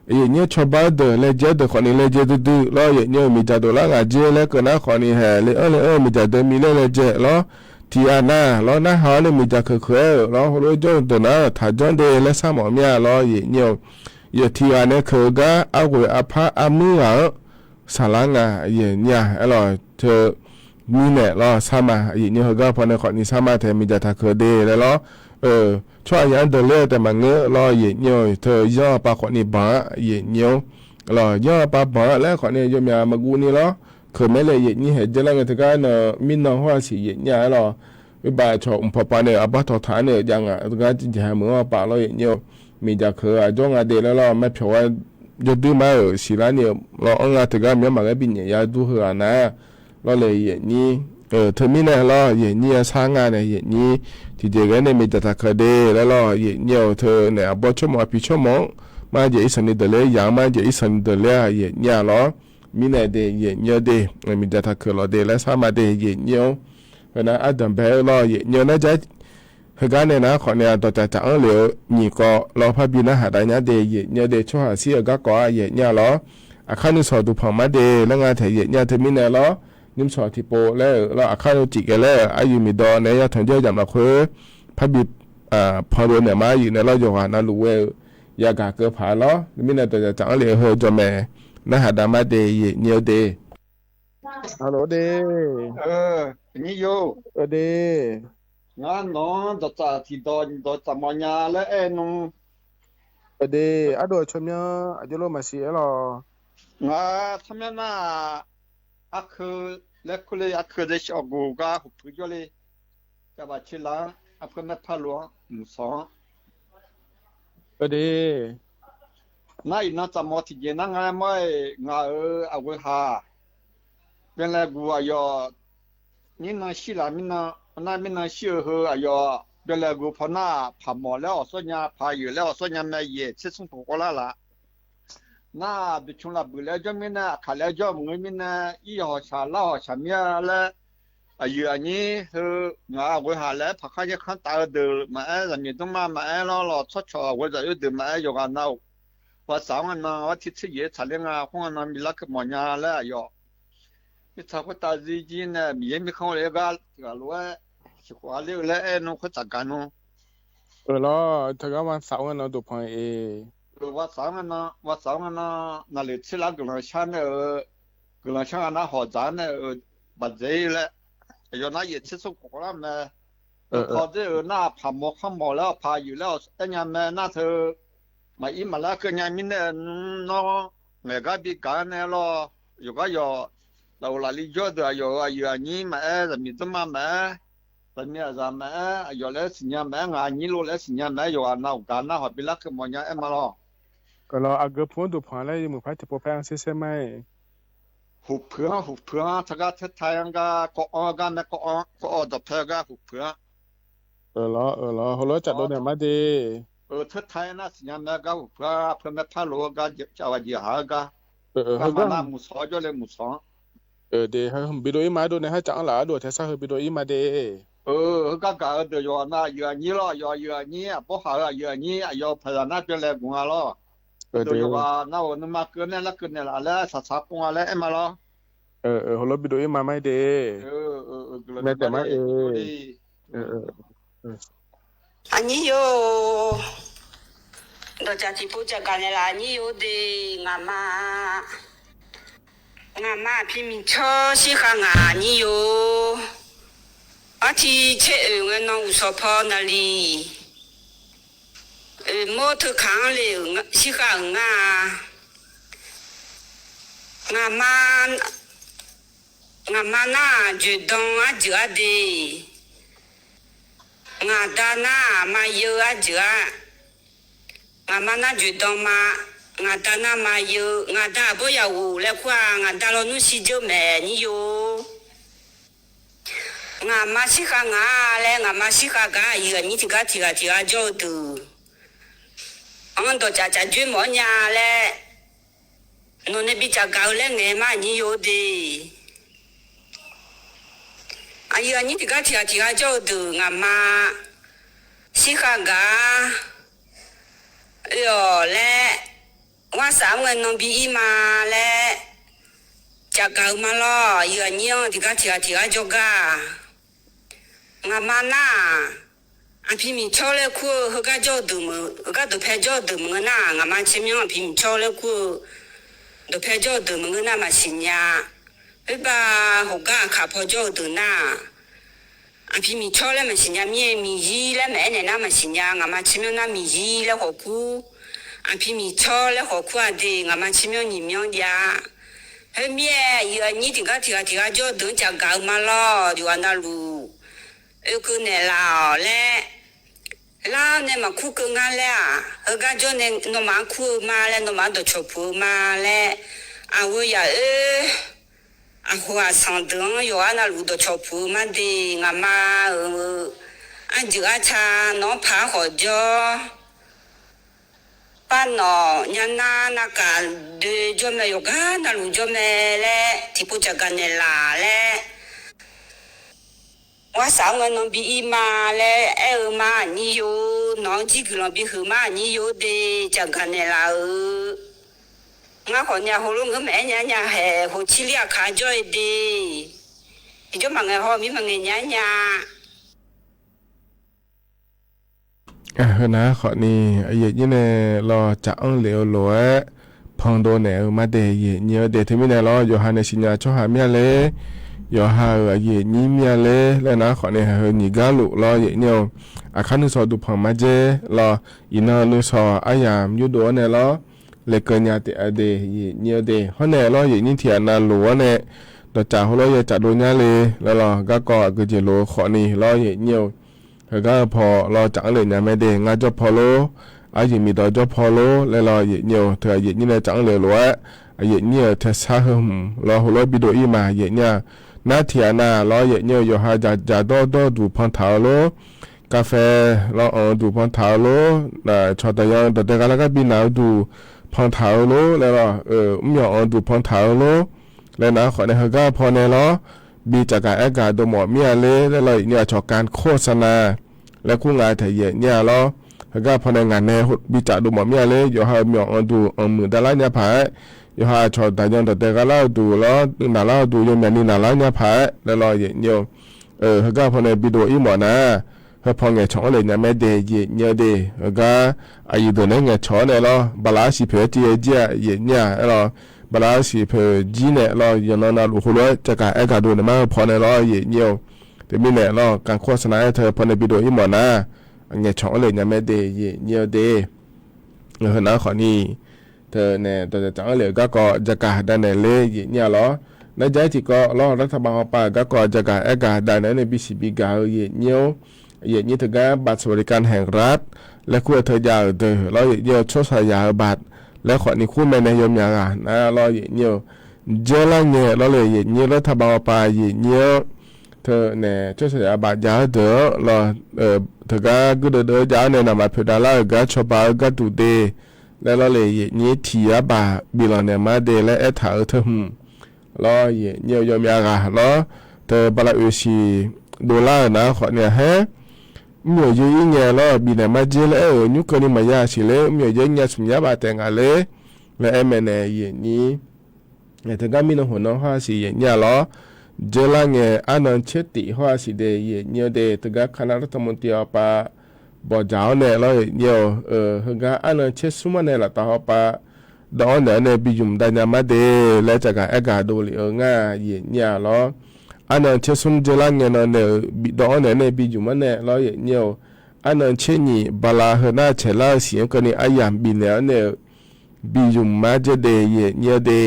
yaef nyir-eu, cawba-eu deuq laejae-eu deuq khawf ni laejae duidui lawr yaef nyir-eu, miqdzaq dovlar ngaq jer laer keuv nar khawf ni hae le-anr le-anr-eu miqdzaq dae mi ler laejae lawr, tiq ghaq nav lawr narhaq-awr nae miqdzaq keuq keuq-aer-euq lawr, heulof-aer janr-eu deuq nar taq janr de laer sar mawf mir-a lawr yaef nyir-eu, yawf tiq ghaq nae keuq-eu gar arghoeq arpar armuir ghaq-anr saqlar nga yaef nyir-a aerlawq. Teu mirnae lawr sarma yaef nyir-eu, heugar paw nae khawf ni sarma taef miqdzaq taq keuq de laer lawr, tsawrhaq yaf-anr deuq ler-eu taef maqngeur lawr yaef nyir-eu, teu yanr-a pav khawf ni banq-a yaef nyir-eu lawr, yanr-a pav banq-a laer khawf ni yawmyaq maqguv ni lawr, keuq mae le yaef nyir hae jaelar ngae teugar nan mirnan hawr-a siq yaef nyir-a aerlawq. Oerbav cawq mqpawq pav nae-euq arbar tawq taq-anr nae-euq jav ngaq teugar tiqjeq ha meuq-anr pav lawr yaef nyir-eu, miqdzaq keuq-eu aqjawr nga de laer lawr, maer pyawq-aer jawrduir mar-euq siqlar ni-eu lawr-anr nga teugar myanr maqghae bi nyaef ya dur heu-aq nar lawr le yaef nyir. Teumirnae lawr yaef nyir-a sar nga nae yaef nyir, tiqjeq ghae nae miqdzaq taq keuq de laer lawr yaef nyir-eu, teu naeq arbawr tsawrmawq aqpiq tsawrmawq-anr marjaeq irsanq ni deuq ler, yaq-anr marjaeq irsanq ni deuq ler-a yaef nyir-a lawr. Mirnae de yaef nyir-eu de, miqdzaq taq keuq lawq de laer sar ma de yaef nyir-eu. Heu nar ardanq bae-eu lawr yaef nyir-eu nar jar Heugar nae nar khawf nae-aq, dawqtsaf tsaf-anr lef-eu nyiq kawv lawr, parbi narhaq dav nya de, yaeq nya de, tsawrhaq shir-eu garkawv-a yaeq nya lawr. Aqkar nuisawq duqpanq mar de laer ngar taeq yaeq nya teu mirnae lawr. Nymrshawq tiqpov laer-euq lawr, aqkar nuiciq gae laer-euq aryuif miqdawq nae yatanq jawr-eu jaqmaf khoer, parbi panluf-eu naeq mar yuif nae lawr, yawqghaq navluf ghae-eu yagaq keuv paq-aer lawr. Mirnae dawqtsaf tsaf-anr lef-eu heu jawr mae. Narhaq dav mar de, yaeq nya-eu de. Aqlof de. Aqnyir yo. De. Ngar nawq-anr dawqtsaf tiqdawq nyiqdawq tsaf mawf nya laer aer nmr. De, ardov-eu tsawrmyanr aqjox lof maqsiq aer lawq. Ngaq tsawrmyanr nar, arkeuv laer kur le, arkeuv dae shawq ghof gar huqpuiq jawr le. Cavbaq tser laf-anr, arpeur maer par lof-anr, mqsawq-anr. De. Nar iqnan tsaf mawf tiqjeq nar nga mawr-iq, ngaq-euq aqghoe haq byanlae guq aqyawf, mirnan shir laf mirnan, nar mirnan shir-eu heu aqyawf byanlae guq pawnar-aq, paqmawf laer awq sawr nya, paq yeuq laer awq sawr nya mae, yaeq tser smr pawq kawv lar laf. Nar-aq, duqcmq laf buiq laer jawr mirnae, aqkaq laer jawr maqngeur mirnae, ir hawq shaq lar hawq shaq mir-a laer, aqyuif aqnyir heu ngaq-euq aqghoe haq laer paqkhar yaerkanr taf-eu deuq maqaer, zaqmiq dmrma maqaer, lawr lawq tsawrcawq aqghoe zaq oer deuq maqaer, yawqghaq nav-euq ghaq saf-anr nga nan, artiv tser jeq-aer tsaqler nga, khoer nga nan bi larkeuv mawf nya laer aqyawf mirtsaq khoertav zir jir nae Miqyaer mirkhanq le-eu gar tiq ghaq lof-aer siqkhof-a ler-eu laer aer nmr, khoer tsaq gaq nmr. Lawr, teugar ghaq saf-anr nga nan dawqpanq-iq. Ghaq saf-anr nga nan, ghaq saf-anr nga nan, naqlef tser lar guiqlanq shar nae-eu, guiqlanq shar nga nar hawq dzaq-anr nae-euq baqdzae-ir laer, aqyawf nar yaeq tser smr pawq kawv lar mae. Tawv dzer-euq nar paqmawf kharmawf laer awq paq yeuq laer awq aer nya mae nar teu, maqir maqlar keuv nya mirnae nmr nawr, ngaeq gar bi gaq-anr nae lawr, yawqgar yawq, lafghof lafli jawr deuq aqyawf-euq aqyuif aqnyir maqaer, zaqmiq dmrma maqaer, zaqmiq aqzaq maqaer, aqyawf laer siqnya maqaer, ngaq aqnyir lo laer siqnya maqaer, yawqghaq nav-euq gaq nar hawq bi larkeuv mawf nya aer ma lawr. Lawr, aqgeu pu-anr dawqpanq laer yawmuiq par tiqpov paer-anr ser ser ma-iq. Huqpuiq-anr, huqpuiq-anr, taqgar teurta-anr gar kawv-anr gar mae, kawv-anr kawv-awr dawqpae-eu gar huqpuiq-anr. Lawr, lawr, heulof-aer caf dov naeq mar de. Teurta-aer nar siqnya mae-eu gar huqpuiq-anr, arpeur maer par lof-eu gar, cavbaq jeq haq-eu gar, garma nar muiqsawq-awr jawr le muiqsawq-anr. De, bidov-ir ma ardov nae har caf-anr laf ardov tae sar heu bidov-ir ma de. Heugar gaq-eu deuq yawqghaq nav aqyuif aqnyir lawr, aqyawf aqyuif aqnyir, aqbawr haq-eu aqyuif aqnyir, aqyawf paqzaq nar byanlae guq nga lawr. Deuq yawqghaq nav-euq nuima keuv nae larkeuv naeqlaf laer saqsaq pov nga laer aer ma lawr. Heulof bidov-ir ma mar-ir de. Nae taef mar-ir. Aqnyir yo. Dawqtsaf tiqpov cavgaq naeqlaf aqnyir yo de, ngaqma. Ngaqma aqpi miqcawr shirkhav ngaq aqnyir yo. Artiv tser oeq ngae nan uqshawq paw naqliq oeqmawr teukaq-anr le shirkhav-euq ngar-a. Ngaqma, ngaqma nar-aq joeqdan arjeuq-ar de. Ngaqda nar-aq mayeu arjeuq-ar. Ngaqma nar joeqdan ma. Ngaqda nar mayeu. Ngaqda aqbawr yaghof laer kur-a. Ngaqda lawnmr shirdzeur maeq nyir yo. Ngaqma shirkhav ngaq-a laer ngaqma shirkhav gaq-a aqyuif aqnyir tiqgar tiqghaq tiqghaq jawr-eu deuq-anr dawqcaf caf joer mawf-awr nya laer, nawq nae bi caf gaq-eu laer ngaeq mar aqnyir yo de. Aqyuif aqnyir tiqgar tiqghaq tiqghaq jawr-eu deuq ngaqma shirkhav gaq-a oe-awq laer, gharsaq-anr ngae nan bi ir ma laer caf gaq-eu ma lawr. Aqyuif aqnyir-anr tiqgar tiqghaq tiqghaq jawrgar-aq, ngaqma nar-aq, aqpi miqcawr laer kur-eu heugar jawr-eu deuq meuq, heugar dawqpae jawr-eu deuq meuq ngeur nar-aq, ngaqma tsermyanr aqpi miqcawr laer kur-eu dawqpae jawr-eu deuq meuq ngeur nar maqsiq nya. Khoerbav hawqgar aqkaq paw jawr-eu deuq nar-aq, aqpi miqcawr laer maqsiq nya mir-aer, miqyir laer maqaer naeq nar maqsiq nya. Ngaqma tsermyanr nar miqyir laer khawf kur, aqpi miqcawr laer khawf kur-a de. Ngaqma tsermyanr nyiq myanr jav. Khoermir-aer aqyuif aqnyir tiqgar tiqghaq tiqghaq jawr-eu deuq-anr caf gaq-eu ma lawr. Yawqghaq navluf oekeuv naeqlaf-awq laer, lar nae maqkur keuv ngar laer-aq, heugar jawr nae nawmaf-anr kur-eu ma laer, nawmaf-anr dawqcawq puq-eu ma laer, aqghoe yaq oer, aqhoq aqsanq deuq-anr yawqghaq navluf dawqcawq puq-eu ma de. Ngaqma-euq arjeuq arca nawq-anr paq-aer khawf jawr, par nawq nyanar narkaq doe jawr mae, yawqgar navluf jawr mae laer tiqpov caf gaq naeqlaf laer Gharsaq-anr ngae nan bi ir ma laer aer-eu ma aqnyir yo. Nawq-anr jir guiqlanq bi huiq ma aqnyir yo de. Jaqgaq naeqlaf-eu ngar khawf ni-a heulof ngeur maqaer nya nya haeq, hoqcirlir aqkaq jawr-eu de. Tiqjawr maqngaeq haw mir maqngaeq nya nya. Heunav-aer khawf ni, aqyuif aqnyir nae lawr tsaf-anr lef-eu lof-aer pandov naeq-eu ma de, aqyuif aqnyir-eu de. Teumirnae lawr, yawqha nae siqnya tsawrhaq mir-a ler, yawqha-euq aqyuif aqnyir mir-a ler laer nar khawf ni, heu nyiq gar luf lawr, aqyuif aqnyir-eu, aqkar nuisawq duqpanq marjaer lawr, iqnan nuisawq aryamq yurdov-awr nae lawr, lekeuv nya taef-a de, aqyuif aqnyir-eu de. Hawr nae lawr, aqyuif aqnyir tiqghaq navluf-awr nae, dawqtsaf heulof-aer ya tsaf dov nya le laer lawr, garkawv aqgeujeq lof-eu khawf ni lawr, aqyuif aqnyir-eu, heugar-eu paw lawr tsaf-anr lef nya mae de. Ngar jawr paw lor, aqyuif miqdawq jawr paw lor laer lawr, aqyuif aqnyir-eu, teu aqyuif aqnyir nae tsaf-anr lef-eu lof-aer, aqyuif aqnyir-euq taesar heu hmq lawr heulof-aer bidov ir ma, aqyuif aqnyir-a. Nar tiqghaq nav lawr, aqyuif aqnyir-eu, yawqha jaq jaq dawr dawr-eu duq pantaq-eu lor, kafev lawr anq-eu duq pantaq-eu lor, cawqdaq yan dawqdae gha lar gar bi naq-eu duq pantaq-eu lor laer lawr, mr myawq anq-eu duq pantaq-eu lor laer nar khawf nae, heugar-eu paw nae lawr, bi tsafgaq aergaq dov mawf mir-a ler laer lawr, aqyuif aqnyir-eu, aqcawq การโฆษณา laer kur nga taef, aqyuif aqnyir-a lawr. Heugar-eu paw nae ngaq nae bi tsaf dov mawf mir-a ler, yawqha-euq myawq anq-eu duq anq muiq davlar nya paq-aer, yawqha aqcawq daqyan dawqdae gha lar-eu duq lawr, naqlar-eu duq yawmyaq ni naqlar nya paq-aer laer lawr, aqyuif aqnyir-eu, heugar-eu paw nae bidov ir mawf nar, heu paw ngaeqcawq-anr lef nya mae de, aqyuif aqnyir-eu de. Heugar aqyuif deuq nae ngaeqcawq-awr nae lawr, bala arsiq poeq-aer tiv-aer jir-a, aqyuif aqnyir-a, aer lawr, bala arsiq poeq jir nae lawr, yawqnan navluf heulof-aer tsafgaq aergaq dov naeq ma heu paw nae lawr, aqyuif aqnyir-eu. Teumirnae lawr, การโฆษณา aer teu paw nae bidov ir mawf nar, ngaeqcawq-anr lef nya mae de, aqyuif aqnyir-eu de. Heunav khawf ni, teu nae dawqdzaq tsaf-anr lef-euq garkawv jaqgaq dav naeq ler, aqyuif aqnyir-a lawr. Nar jar-aer tiqkawv lawr, รัฐบาล hawpav-euq garkawv jaqgaq aergaq dav naeq-awr nae bisiq bigaq-eu, aqyuif aqnyir-or. Aqyuif aqnyir teugar บัตรสวัสดิการแห่งรัฐ laer kur-eu teu jav-euq deuq lawr, aqyuif aqnyir-eu, ช่วยเหลือบัตร laer khawf ni kur mae nae yawmyaq ghaq nar lawr, aqyuif aqnyir-eu, dzeurlar ngae lawr le, aqyuif aqnyir รัฐบาล hawpav, aqyuif aqnyir-anr teu nae ช่วยเหลือบัตร jav-eu deuq-anr lawr, teugar guirdeuv deuv-eu jav-awr nae naqmaq poeq davlar-euq gar cawba-eu gharduq de laer lawr le, aqyuif aqnyir tiq yar baq biflanq naeq ma de laer aertaq-euq teu hmq lawr, aqyuif aqnyir-eu, yawmyav ghaq lawr, teu bala oeq siq dovlar-euq nar khawf ni-a haer, mr myawq yaer ir ngae lawr, bifnaeq ma dzer laer aer-euq nymr keuvni maqya siq ler, mr myawq yaer nya smq yar baq taef ngaq ler laer aer mae nae, aqyuif aqnyir teugar mirnan hawq nan hawr-a siq, aqyuif aqnyir-a lawr. Dzeurlar ngae arnan tser tif hawr-a siq de, aqyuif aqnyir-eu de. Teugar คณะรัฐมนตรี hawpav bawqdzaq-awr nae lawr, aqyuif aqnyir-euq, heugar arnan tser smr-anr nae laftav hawpav dawv-anr naeq-awr nae bi ymq dav nya ma de laer tsafgaq aergaq dovlef-eu ngar, aqyuif aqnyir-a lawr. Arnan tser smr dzeurlar ngae nan nae-euq bidawv-anr naeq-awr nae bi ymq-anr nae lawr, aqyuif aqnyir-eu, arnan tser nyiq bala heunar caeqlar-eu siq-anr keuvni aryamq bifnaeq-awr nae-euq bi ymq ma dzer de, aqyuif aqnyir-eu de.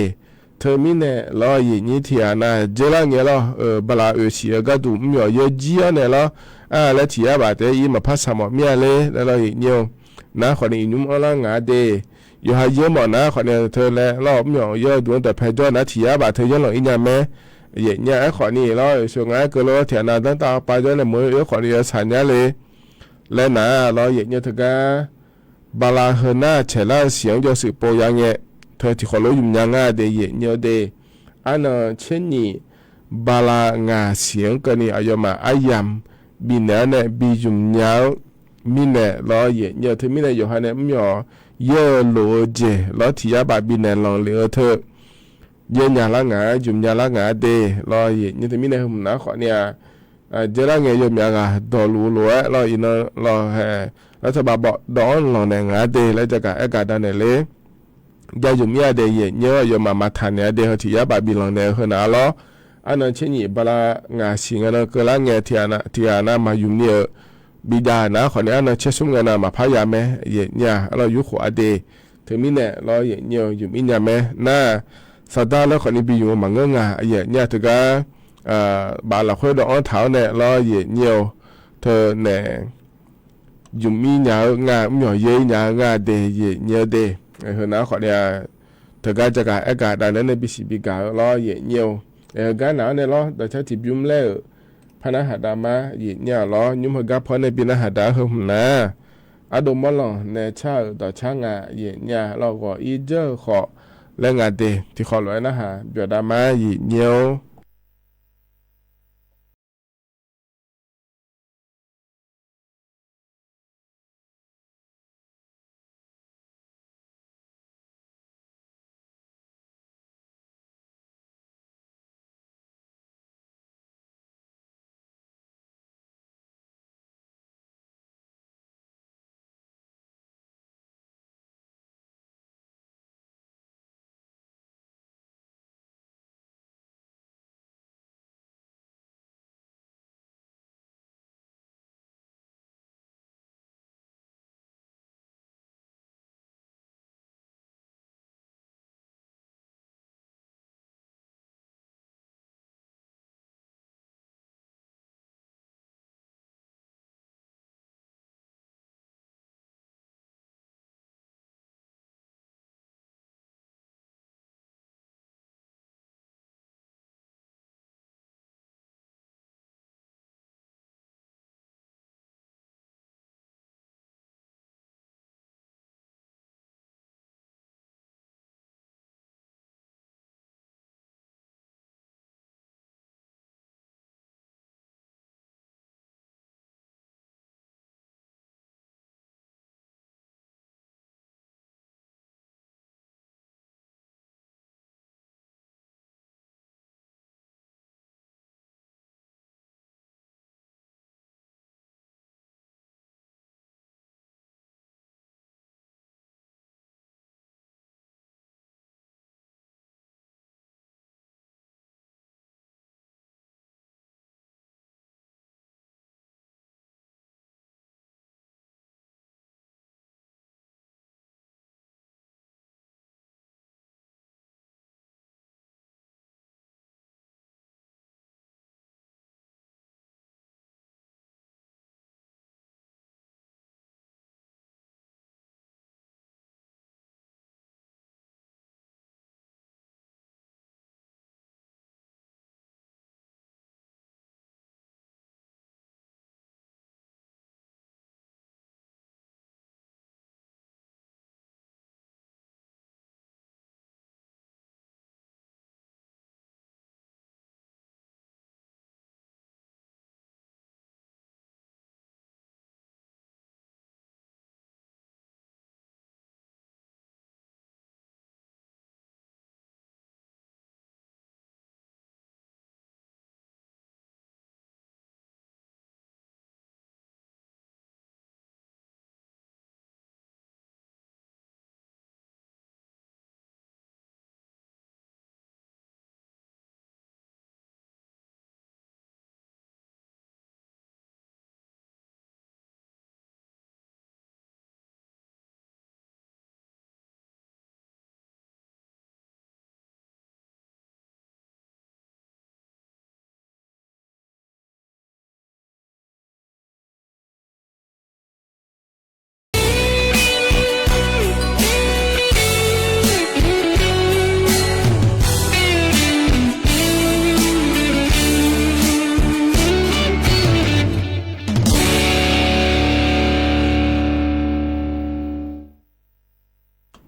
Teumirnae lawr, aqyuif aqnyir tiq ghaq nav dzeurlar ngae lawr, bala oeq siq-eu gharduq mr myawq yaer jir-awr nae lawr, ar laer tiq yar baq taef-aer ir maqpar saq mawf mir-a ler laer lawr, aqyuif aqnyir-eu, nar khawf ni iqnymr anrlar ngaq-a de. Yawqha yaer mawf nar khawf ni teu laer lawr, mr myawq yaer-eu duq-anr dawqpae jawr nar tiq yar baq teu yaerlanq ir nya mae. Aqyuif aqnyir-a, aerkhawf ni lawr, oeq soeq nga-aer keuvle-awr tiq ghaq nav danrtav hawpav jawr nae meuq-eu oe khawf ni yawsaq nya le laer nar lawr, aqyuif aqnyir-eu, teugar bala heunar caeqlar-eu siq-anr jawrshuif pov ya ngae, teu tiq khawf lof ymq nya ngar de, aqyuif aqnyir-eu de. Arnan tser nyiq bala ngaq siq-anr keuvni aqyawfmaf aryamq bifnaeq-awr nae bi ymq nya-eu mirnae lawr, aqyuif aqnyir-eu, teumirnae yawqha nae mr myawq yaer-eu lof-eu jeq lawr tiq yar baq bifnaeq lanqlef-eu teu yaer nya lar ngaq-a, ymq nya lar ngaq-a de lawr, aqyuif aqnyir, teumirnae heu hmq nar khawf ni-a, dzeurlar ngae yawmyav ghaq dawqluf lof-aer lawr, iqnan lawr hae, lar teu baq bawf dawv-anr lanqnaeq ngaq-a de laer tsafgaq aergaq dav naeq ler. Jav ymq ir-a de, aqyuif aqnyir-eu, aqyawfmaf maqtaq naeq-a de, heu tiq yar baq biflanq naeq-eu heu naq-a lawr. Arnan tser nyiq bala ngaq siq ngae nan keuvlar ngae tiq ghaq nav maqymq ni-euq bijav-euq nar khawf ni arnan tser smr ngae nan maqpar ya mae, aqyuif aqnyir-a, lawr yurkhof-a de. Teumirnae lawr, aqyuif aqnyir-eu, ymq ir nya mae nar, saqdar laer khawf ni bi ymq-eu maqngeur nga, aqyuif aqnyir-a, teugar baf lafkhoer dawv-anr taq-awr nae lawr, aqyuif aqnyir-eu, teu nae ymq ir nya-eu nga, mr myawq yaer ir nya-eu nga de, aqyuif aqnyir-eu de. Heu nar khawf ni-a, teugar tsafgaq aergaq dav naeq-awr nae bisiq bigaq-eu lawr, aqyuif aqnyir-eu. Heugar naq-awr nae lawr, dawqcar tiqbymr laer-euq par narhaq dav ma, aqyuif aqnyir-a lawr, nymr heugar paw-awr nae bi narhaq dav-eu heu hmq nar, ardov mawr lanq nae car-euq dawqcar nga, aqyuif aqnyir-a, lawr ghawq ir dzeur-eu khawf laer nga de, tiqkhawf lof-aer narhaq byawq dav ma, aqyuif aqnyir-or.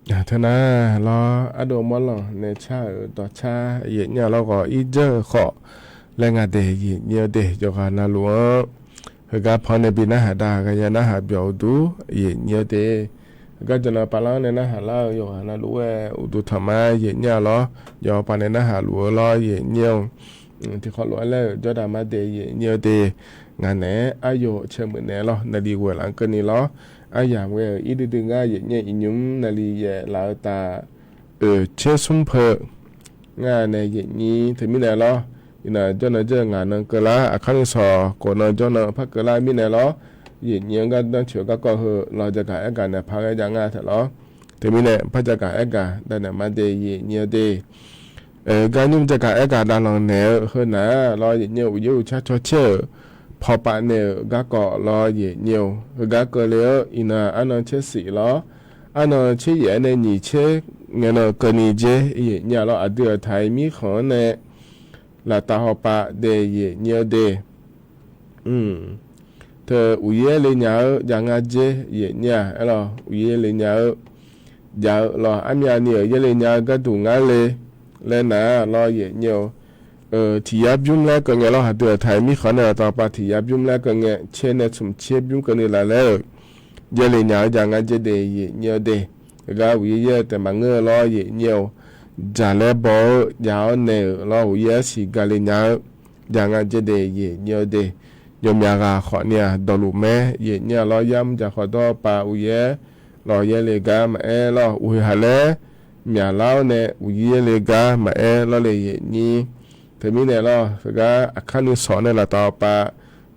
Teunar lawr, ardov mawrlanq nae car-euq dawqcar yaeq nyir-a lawr, ghawq ir dzeur-eu khawf laer nga de yaeq nyir-eu de, yawqghaq navluf-anr heugar paw nae bi narhaq dav, ghaqya narhaq byawq uqduq yaeq nyir-eu de. Heugar jawqnan pavlar-anr nae narhaq lar-eu yawqghaq navluf-aer uqduq tanqma yaeq nyir-a lawr, yawqha paw nae narhaq luf-eu lawr yaeq nyir-eu. Tiqkhawf lof-aer laer-euq jawrdaq mar de yaeq nyir-eu de. Ngaq naeq-aer aryoq caemuiq naeq lawr, naqli ghoeq laf-anr keuvni lawr. Aryamq ghae-euq irdui dui ngar yaeq nyir-eu iqnymr naqli yaef laf-eu taf oeq tser smr peu ngar nae yaeq nyir teumirnae lawr. Iqnan jawrnan jawr-eu ngaq nan keuvlar, aqkar nuisawq khof nan jawrnan par keuvlar mirnae lawr. Yaeq nyir-anr gar danrcoeq-eu garkawv heu lawr, jagaq aergaq naeq paq ghae jav nga taef lawr. Teumirnae par jagaq aergaq dav naeq mar de yaeq nyir-eu de. Gar nymr jagaq aergaq dav lanq naeq-eu heu nar lawr, yaeq nyir-eu uqyaer uqcar cawcaer-euq pawpav naeq-euq garkawv lawr yaeq nyir-eu heugar keuvle-eu iqnan arnan tser siq lawr. Arnan tser yaef-aer nae nyiq tser ngae nan keuvni dzer yaeq nyir-a lawr, aqdui-euq taq-iq mirkhanq-anr nae laftav hawpav de yaeq nyir-eu de. Teu uqyaer le nya-eu jav ngar dzer yaeq nyir-a, aerlawr uqyaer le nya-eu jav-eu lawr, armyavni-euq yaerle nya-eu gharduq ngar le laer nar lawr yaeq nyir-eu. Tiq yar bymr laer keuv ngae lawr, aqdui-euq taq-iq mirkhanq nae laftav hawpav tiq yar bymr laer keuv ngae, tser nae tsmq tser bymr keuvni laf laer-euq yaerle nya-eu jav ngar dzer de yaeq nyir-eu de. Heugar uqyaer yaer-eu taef maqngeur-eu lawr yaeq nyir-eu. Jaqlaer baw-eu jav-awr naeq-euq lawr, uqyaer-aer siq gale nya-eu jav ngar dzer de yaeq nyir-eu de. Yawmyaq ghaq khawfni-aq dawqluf maer yaeq nyir-a lawr, yar mr jaq khawf dawr pav uqyaer lawr yaerle gar maqaer lawr, uqhoeq haq laer myaqlar-awr nae uqyaer yaerle gar maqaer lawr le yaeq nyir. Teumirnae lawr, heugar aqkar nuisawq nae laftav hawpav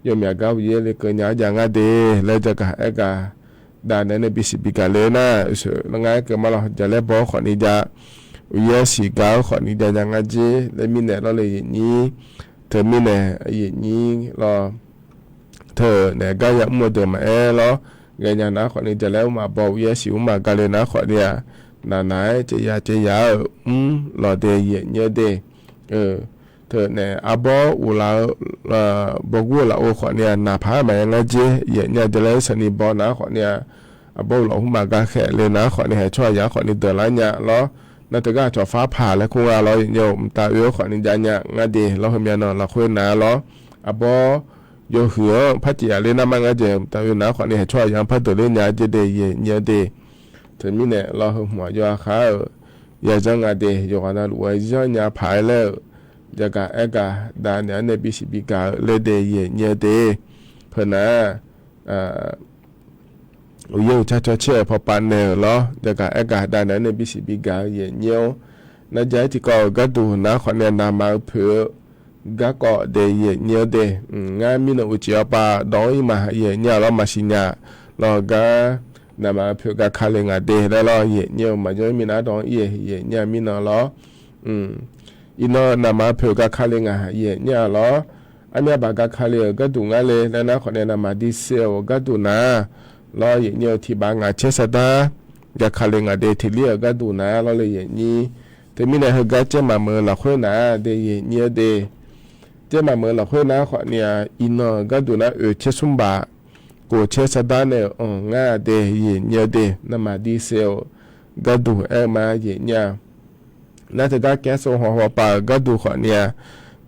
yawmyaq gar uqyaer yaerle keuv nya-eu jav ngar de laer jagaq aergaq dav naeq-aer nae bisiq bigaq le nar, uqshoeq ngar-aer keuv ma lawr, jaqlaer baw-eu khawfni jav, uqyaer siq gaq-eu khawfni jav nya ngar dzer laer mirnae lawr le yaeq nyir. Teumirnae yaeq nyir lawr, teu naeq gar ya mr-eu deuq maqaer lawr, ghaenya nar khawfni jaqlaer mrmaf baw uqyaer siq mrmaf gale nar khawfni-aq, naqnaq-aer caev ya caev ya-euq mr lawq de yaeq nyir-eu de. Teu naeq arbawr uqlaf-eu bawrgur-eu lafov khawfni-aq, naqpaq-aer maqya ngar dzer yaeq nyir-a, jaqlaer sanqni baw nar khawfni-aq, arbawr uqlaf hmrmaf gar khaeq le nar khawfni, haeq tsawrhaq yaq khawfni deuq lar nya lawr. Nar teugar cawqfar paq laer kur nga lawr yaeq nyir-eu, mqtav oe-eu khawfni jav nya ngar de lawr, heumya nan lafkhoer nar lawr. Arbawr yawhuiq-anr par caev ya le nar mar ngar dzaeq, mqtav oe nar khawfni haeq tsawrhaq yaq-anr par deuq ler nya dzer de yaeq nyir-eu de. Teumirnae lawr, heu hmq-aq yawqha khar-euq yazanr nga de, yawqghaq navluf-aer zanr nya paq-aer laer-euq jagaq aergaq dav naeq-aer nae bisiq bigaq-eu laer de yaeq nyir-eu de. Heu nar uqyaer uqcar cawcaer-euq pawpav naeq-euq lawr, jagaq aergaq dav naeq-aer nae bisiq bigaq-eu yaeq nyir-awr, narjaq-aer tiqkawv-euq gharduq nar khawfni-aq, naqmaq-eu poeq-eu garkawv de yaeq nyir-eu de. Ngar mirnan uqcif-awr pav dawq-anr ir ma yaeq nyir-a lawr, maqsiq nya lawr, gar naqmaq-eu poeq gar kale ngaq de laer lawr yaeq nyir-eu, maqjawr-ir minav dawq-anr ir-eu yaeq nyir-a mirnan lawr. Iqnan naqmaq-eu poeq gar kale ngaq yaeq nyir-a lawr. Armyavbaq gar kale-euq gharduq ngar le laer nar khawfni, naqmaq div se-euq gharduq nar lawr yaeq nyir-eu, tiq baf ngaq caer sardar gar kale ngaq de, tiq lir-euq gharduq nar lawr le yaeq nyir. Teumirnae heugar caer maqmeuq-eu lafkhoer nar de yaeq nyir-eu de. Caer maqmeuq-eu lafkhoer nar khawfni-aq, iqnan-euq gharduq nar oeq caer smr baf kof caer sardar nae-euq anq ngar de yaeq nyir-eu de, naqmaq div se-euq gharduq aer-eu ma yaeq nyir-a. Nar teugar kaer sov haw hawpav-euq gharduq khawfni-aq,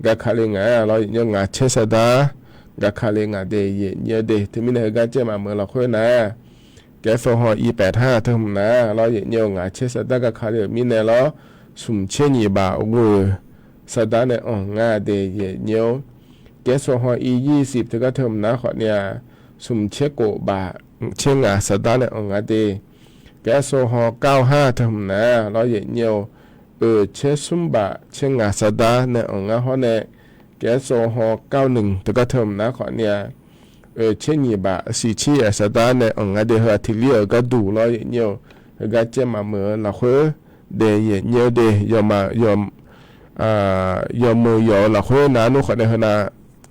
gar kale ngaq-a lawr yaeq nyir-eu, ngaq caer sardar gar kale ngaq de yaeq nyir-eu de. Teumirnae heugar caer maqmeuq-eu lafkhoer nar, kaer sov haw ir paef tar teu hmq nar lawr yaeq nyir-eu, ngaq caer sardar gar kale-euq mirnae lawr, smq caer nyiq baf ghoeq sardar nae anq ngar de yaeq nyir-awr, kaer sov haw ir yir sif teugar teu hmq nar khawfni-aq, smq caer kof baf caer ngaq sardar nae anq ngar de. Kaer sov haw kar-eu har teu hmq nar lawr yaeq nyir-eu, oeq caer smr baf caer ngaq sardar nae anq ngar hawr nae, kaer sov haw kar-eu nmq teugar teu hmq nar khawfni-aq, oeq caer nyiq baf siq caer yaef sardar nae anq ngar de. Heu-aq tiq lir-euq gharduq lawr yaeq nyir-eu, heugar caer maqmeuq-eu lafkhoer de yaeq nyir-eu de. Yawmeuq yawq-eu lafkhoer nar nmr khawfni heunav,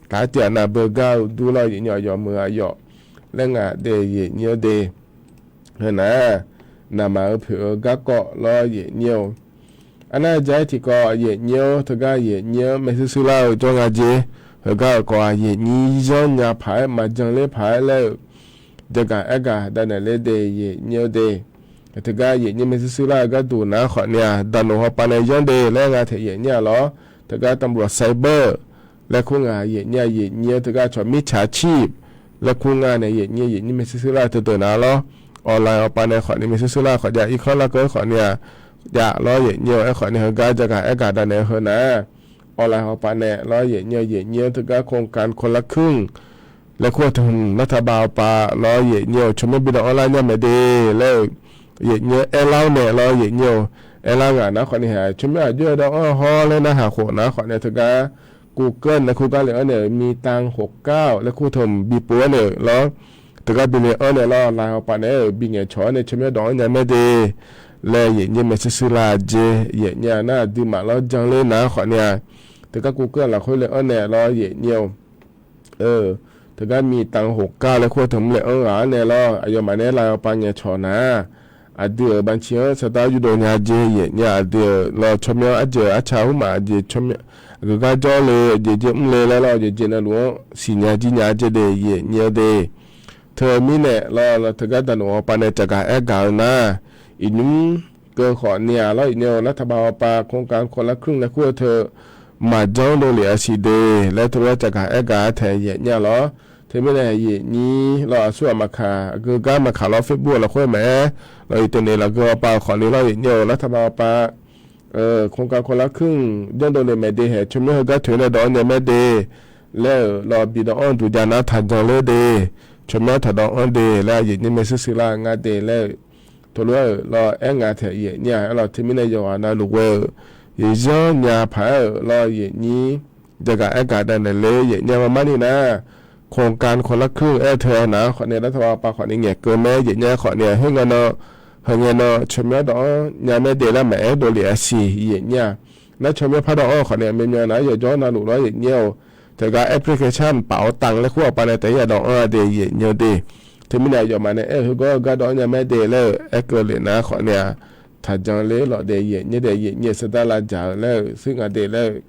kaq tiv-aq nav beugar-eu dur lawr yaeq nyir-eu, yawmeuq aqyawf laer ngaq de yaeq nyir-eu de. Heunar, naqmaq-eu poeq-eu garkawv lawr yaeq nyir-eu. Arnar ja-aer tiqkawv yaeq nyir-awr, teugar yaeq nyir-anr maershuir shuir lar-eu jawr nga jer. Heugar-euq kawv-aq yaeq nyir zanr nya paq-aer maqjan ler paq-aer laer-euq, jagaq aergaq dav naeq ler de yaeq nyir-eu de. teugar yaefnyir maershuir shuir lar-eu gharduq nar khawfni-aq, daqnoq hawpav nae yanr de laer nga taef yaefnyir-a lawr. Teugar ตำรวจ cyber laer kur nga yaefnyir-a, yaefnyir-eu teugar aqcawq มิจฉาชีพ laer kur nga nae yaefnyir yaefnyir maershuir shuir lar-eu teudeuq nar lawr. Online hawpav nae khawfni maershuir shuir lar khawf jav, irkanr larkeuv khawfni-aq jav lawr yaefnyir-eu. Aerkhawfni heugar jagaq aergaq danae heu nar, online hawpav nae lawr yaefnyir-eu, yaefnyir-eu teugar โครงการคนละครึ่ง laer kur-eu teu hmq รัฐบาล hawpav lawr yaefnyir-eu tsawrmyanr bi dawv-anr lar nya mae de laer-eu yaefnyir-eu aerlar-awr nae lawr yaefnyir-eu aerlar ngaq nar khawfni-aq, tsawrmyanr aqjox-aer dawv-anr hawr laer narhaq khof nar khawfni teugar กูเกิล nae kur gar le-anr naeq-euq มีตังค์หกเก้า laer kur teu hmq bipov-anr naeq-euq lawr. Teugar bi le-anr nae lawr, online hawpav nae aer-euq bi ngaeqcawq-anr nae tsawrmyanr dawv-anr nya mae de laer yaefnyir maershuir shuir lar jeq yaefnyir-a nar aqduimaf lawr janler nar khawfni-aq, teugar กูเกิล lafkhoer le-anr nae lawr yaefnyir-eu teugar มีตังค์หกเก้า laer kur-eu teu hmq le-anr ghaq-anr nae lawr, aqyawfmaf nae aer lar hawpav ngaeqcawq nar, aqdui-euq banqci-anr saqdar yurdov nya jeq yaefnyir-a, aqdui-euq lawr tsawrmyanr arjeuq arca hmq maf jeq tsawrmyanr aqgeu gar jawr le jeq jeq mr le laer lawr, jeq jeq navluf-anr siqnya jir nya jeq de yaefnyir-eu de. Teumirnae lawr, teugar daqnoq hawpav nae caqgaq aergaq-eu nar, iqnymr keuv khawfni-aq lawr yaefnyir-eu รัฐบาล hawpav โครงการคนละครึ่ง laer kur-eu teu maqjanr dovlef-a siq de laer teulof-aer caqgaq aergaq-a taef yaefnyir-a lawr. Teumirnae yaefnyir lawr, aqsur ghaq maqkaq, aqgeu gar maqkaq lawr, Facebook lafkhoer maqaer, lawr อินเทอร์เน็ต lafgeu hawpav khawfni lawr yaefnyir-eu รัฐบาล hawpav โครงการคนละครึ่ง janr dovlef mae de haeq tsawrmyanr heugar toeq nae dawv-anr nya mae de laer-euq lawr bi dawv-anr duq jav nar taqjanr ler de, tsawrmyanr taqdawv-anr de laer yaefnyir maershuir shuir lar-eu nga de laer-euq teulof-aer-euq lawr aer nga taef yaefnyir-a. Aerlawq teumirnae yawqghaq navluf ghoe-euq yaeqzanr nya paq-aer-euq lawr yaefnyir jagaq aergaq danaeq ler yaefnyir-a. Marmarni nar, โครงการคนละครึ่ง aer-eu teu nar khawfni รัฐบาล hawpav khawfni ngaeqkeuv mae yaefnyir-a. Khawfni-aq, khoerngae nan heungae nan tsawrmyanr dawv-anr nya mae de laer maqaer dovlef-a siq yaefnyir-a. Nar tsawrmyanr par dawv-anr khawfni-aq, myavmyav nar yawqjawr navluf lawr yaefnyir-eu teugar application paf-awr tanq laer kur hawpav nae taef-aer yadawv-anr-a de yaefnyir-eu de. Teumirnae aqyawfmaf nae aer-euq heugawr-eu gar dawv-anr nya mae de laer-euq aerkeuv lef nar khawfni-aq, taqjanr ler lawq de yaefnyir de, yaefnyir saqdar lavdzaq-eu laer-euq sir nga de laer-euq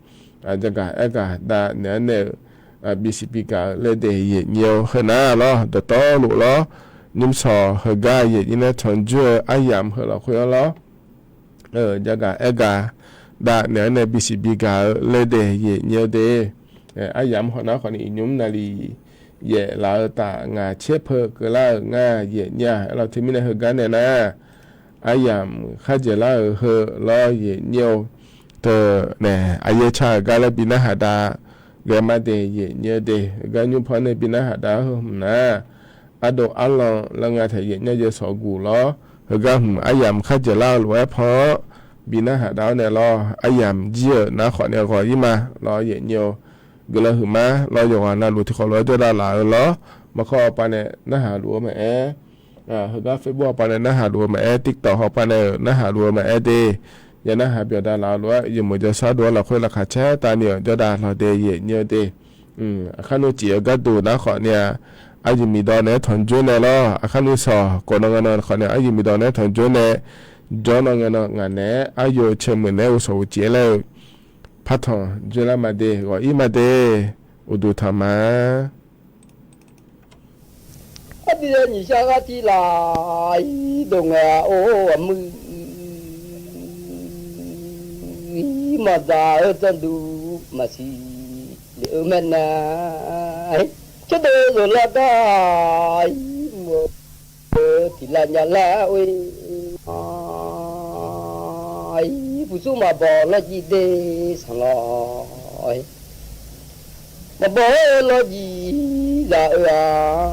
jagaq aergaq dav naeq-aer nae-euq bisiq bigaq-eu laer de yaefnyir-eu. Heunar lawr dawqtawvluf lawr, nymrshawq heugar yaefnyir nae tanqjoer-eu aryamq heu lafkhoer-anr lawr, jagaq aergaq dav naeq-aer nae bisiq bigaq-eu laer de yaefnyir-eu de. Aryamq hawnar khawfni iqnymr navlif yaef laf-eu taf ngaq caer peu keuvlar-euq nga yaefnyir-a. Aerlawq teumirnae heugar nae nar, aryamq kharjaeq lar-euq heu lawr yaefnyir-eu teu nae aqyaer car-euq gar laer bi narhaq dav ghae ma de yaefnyir-eu de. Heugar nymr paw nae bi narhaq dav-eu heu hmq nar, ardov arlan lar nga taef yaefnyir-a, yawshawq guq lawr heugar hmq aryamq kharjaeq lar-eu lof-aer paw-anr bi narhaq dav-awr nae lawr, aryamq jir-euq nar khawfni ghawq-ir ma lawr yaefnyir-eu. Guiqlanq huiqma lawr, yawqghaq navluf tiqkhawf lof-aer jawrdav laf-eu lawr, maqkawr hawpav nae narhaq luf-eu maqaer, heugar Facebook hawpav nae narhaq luf-eu maqaer, TikTok hawpav nae-euq narhaq luf-eu maqaer de, ya narhaq byawq dav laf-eu lof-aer yawmuiq jawrshar dov-aer lafkhoer laqkhaq caer tavni-euq jawrdav lawq de yaefnyir-eu de. Aqkar nuir cif-eu gharduq nar khawfni-aq, aryuif miqdawq naeq-aer tanqjoer nae lawr, aqkar nuir shawq khawf nan ngae nan khawfni-aq, aryuif miqdawq naeq-aer tanqjoer nae jawr nan ngae nan ngaq naeq-aer aryo cae muiq naeq-aer ghovsawq ghovcif-aer laer-eu partanq dzoerlar ma de, ghawq-ir ma de, uqduq tanq ma. Aqdui-aer nyiq shar ghar tir laf-ir dov ngae-a or, aqmuiq-ir maqdzaq-eu zanqduq maqsiq lef-eu mae na. Tserdov zeuqlar gar-ir mq-eu tiq lav nya lar-or, ir puq smr maqbaw lawrjiv de sanq lawr. Maqbaw-eu lawrjiv zaq-eu-aq,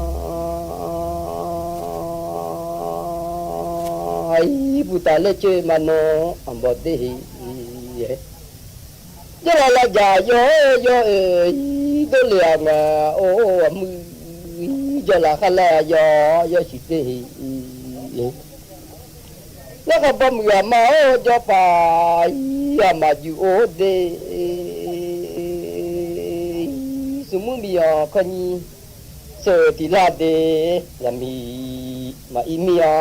ir puq taf laer coer ma nawr anqbaw de heq. Jawrlaf lavdzaq yawr-aer yawr-eu ir dov le-aq nga, or aqmuiq-ir jawrlaf khar laer yawr yawshuif de heq. Narkhaq bawmuiq aqma-or jawrpaq-ir aqma juq-or de, smqmr miqyanq kawnyir seuq tiq lar de, zaqmiq maqir mir-a.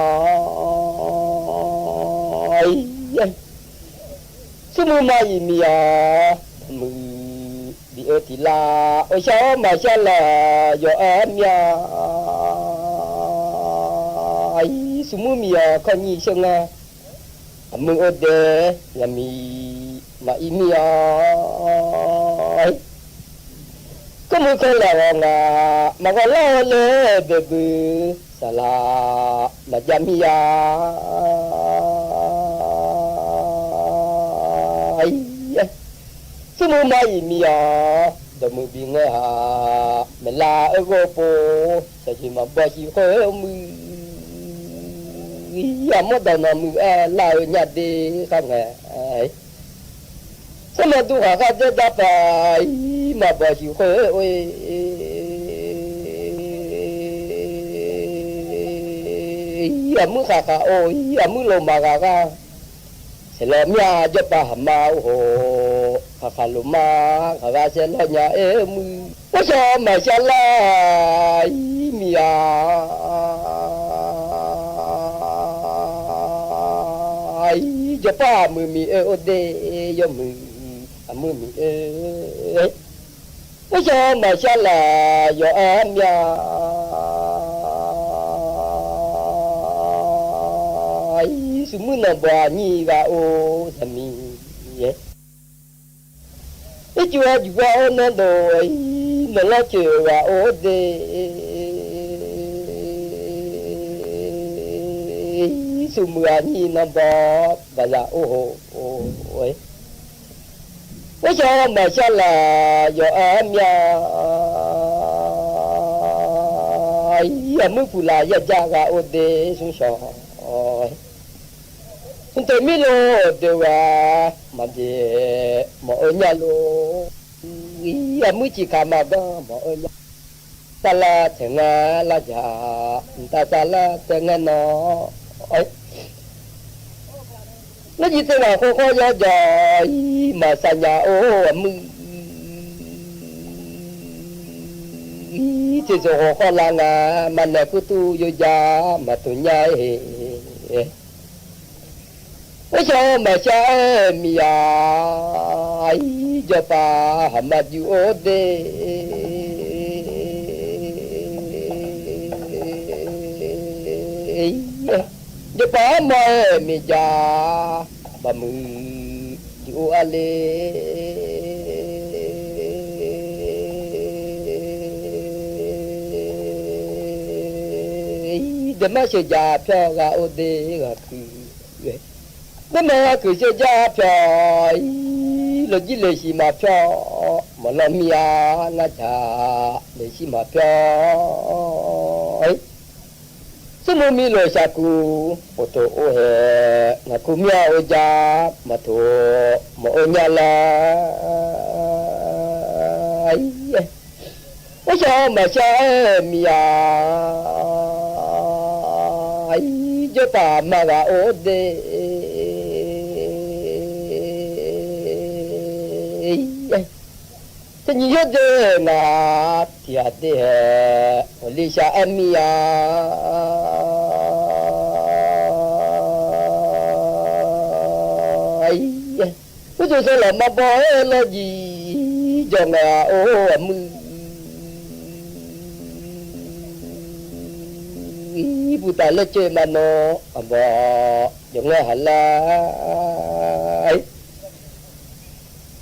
Smrmuiq maqir mir-aq, muiq bif-eu tiq lar, oqshaq-awr maqshar laf yawq-aer mir-a. Smrmuir miqyaq kawnyir sheur ngar, aqmuiq or dae zaqmiq maqir mir-a. Kawrmuiq kawlaeq ghawq ngaq maqghawq lar-awr laer baeqbuiq, saqlaq maqjav mir-a. Smrmuir mar-iq miqyaq, dawqmuiq bi ngae-aq, maeqlav-eu ghawr pov, shaqjeq maqbaw shif khoer-eu muir, aqmawr dawq nanqmuiq-aer lar-eu nyar de khar ngae. Sarmaqduq khaqkhav daer darpaq-ir, maqbaw shif khoer-eu oe-ir, aqmuir khaqkhav or-ir, aqmuir lof maqghaq ghar. Saeqlawq mir-a jawrpav haqma or hoq, khaqkhav lof ma khaqgha saeqlawq nya-aer muir, ghorshaw maqshar lar-ir miqyaq-ir, jawrpav aqmuiq miq oe or de, yawmuiq aqmuiq miq oe. Ghorshaw maqshar laf yawqar mya-ir, smrmuir nanqbawq aqnyir ghaq or zaqmiq-aer. Ircuf-a juqgar or nanrdof-ir, nawqlanr coeq ghaq or de, smrmuiq aqnyir nanqbawq baqzaq or hoq-aer. Ghorshaw maqshar laf yawqar mya-ir, aqmuir puqlaf yaja ghaq or de, smrshawq-aer. Smrteq mirlof deuq ghaq maqbyaeq mawq-eu nya lor, aqmuir ciqkaq maqganr mawq-eu nya. Sar lar taeq ngae lar jaq, mqtav sar lar taeq ngae nawq-aer. Laer jiv teughaq khawrkhawr yawjawq-ir, maqsaq nya or aqmuir, teqzawq khawrkhawr lar nga, maqnaeq kurtuv yawjav maqtoq nya-aer heq. Ghorshaw maqshar-aer miqyaq-ir, jawrpav haqma juq or de, jawrpav armawr-aer miqjaq, baqmuiq juq or arle. Daeqmar sheuqjaq pyawr ghaq or de, ghaqkuiq-aer. Daeqmar ghaqkuiq sheuqjaq pyawr-ir, lawqjir leqsiq maqpyawr, maqlanr mir-a ngar jaq, leqsiq maqpyawr-ir. Smrmuir mirlof shaqkuv, poftof or hae, ngaqkuv mir-a or ja, maqtoq mawq-eu nya lar-ir. Ghorshaw maqshar-aer miqyaq-ir, jawrpav ma ghaq or de, teunyif yawr de ngaq tiqghaq de hae, ghawqli shar-aer miqyaq-ir. Uqduq sanqlanq maqbaw-aer lawrjir jawq ngae-a or aqmuir, puqtaf laer coer maqnawr aqbawq jawq ngae haq lar-ir.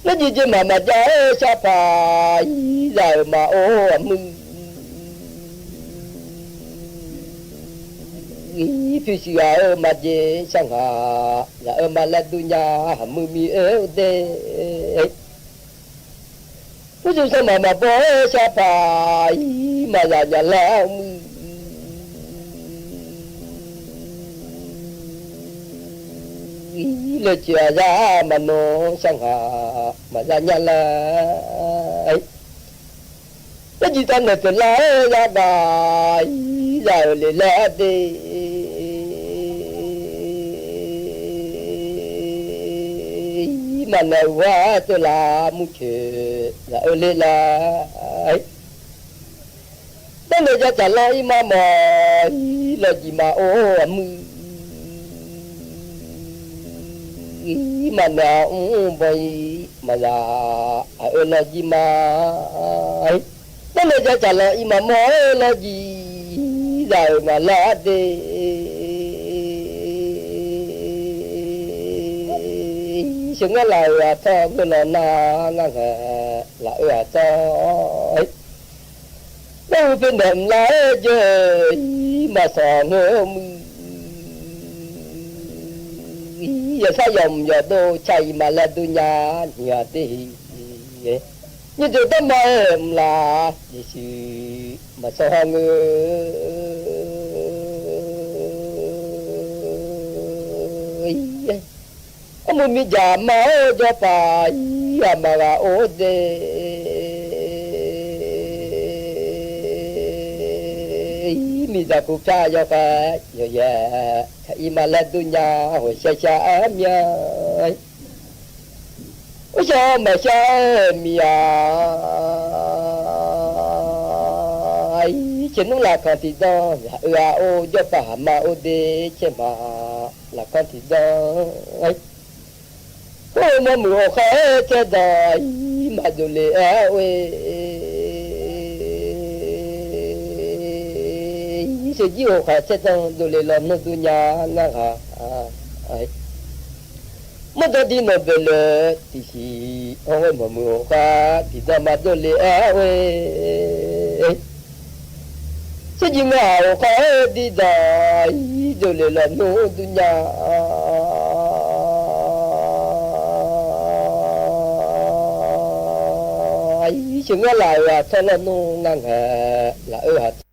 Lawrjir jeq maq maqjav-aer sharpaq-ir, zaq-euq maqor aqmuir, pyurshuif ghaq-euq maqjeq shar ngaq, zaq-euq maqlaer dur nya, haqmuir miq oe-eu de. Uqduq sanqlanq maqbaw-aer sharpaq-ir, maqzaq nya lar muir, lecoeq aqzar maqnawr shar ngaq, maqzaq nya lar-ir. Laer jiqtav naeq teuq lar-aer yagaq-ir, zaq-euq lef laer de. Maqnaeq uqghar teuv lar murcoeq zaq-eu le lar-ir. Tawrnaeq ja tsaqlanr ir mar mawq-ir, lawqjiq maqor aqmuir, maqnaeq-a mr baw-ir, maqzaq aq-eu lawqjiq ma-ir. Tawrnaeq ja tsaqlanr ir mar mawq-eu lawqjiq, zaq-euq ngaq lar de. Sheuqngar laf-euq aqtsanr ngeur law nar, ngar ngaeq laf-eu aqtsanr. Ngar hu poeqnaeq mqlar-aer jawr-eu-ir, maqsanq ngeur-eu muiq-ir, yawqsar yawqmq yawqdov ca-iq maqlaer dur nya, nyiq ghaq te-iq. Nymrjeuq darma-aer mqlar jeqsiq maqsanr ha ngeur-ir. Armur mirjaq ma-awr jawrpaq-ir, aqma ghaq or de-ir, miqdzaq kuq pyar yawkhav yawqyaer, kaq-ir maqlaer dur nya, hawq shar shar-aer mya-ir. Urshaw maqshar-aer miq-aq-ir, caernmr lafkanq tiqdanr, ghaq-eu ghaq or jawrpaq haq ma or de, caerma lafkanq tiqdanr-aer. Khoer-eu mawmuiq ghawqkhar-aer caerdanq-ir, maqdov le-aer oe. Sheuqjir ghawqkhar caerdanq dovle lawnmr dur nya, ngar ghaq. Mawrdanr di nawq baeq le tiqsiq, hawr-eu mawmuiq ghawqkhar tiqdanr maqdov le-aer oe. Sheuqjir ngar ghaq ghawqkhar-aer diqdanq-ir, dovle lawnmr dur nya-ir. Sheuqngar laf-euq aqtsanr lawnmr, ngar ngaeq laf-eu aqtsanr.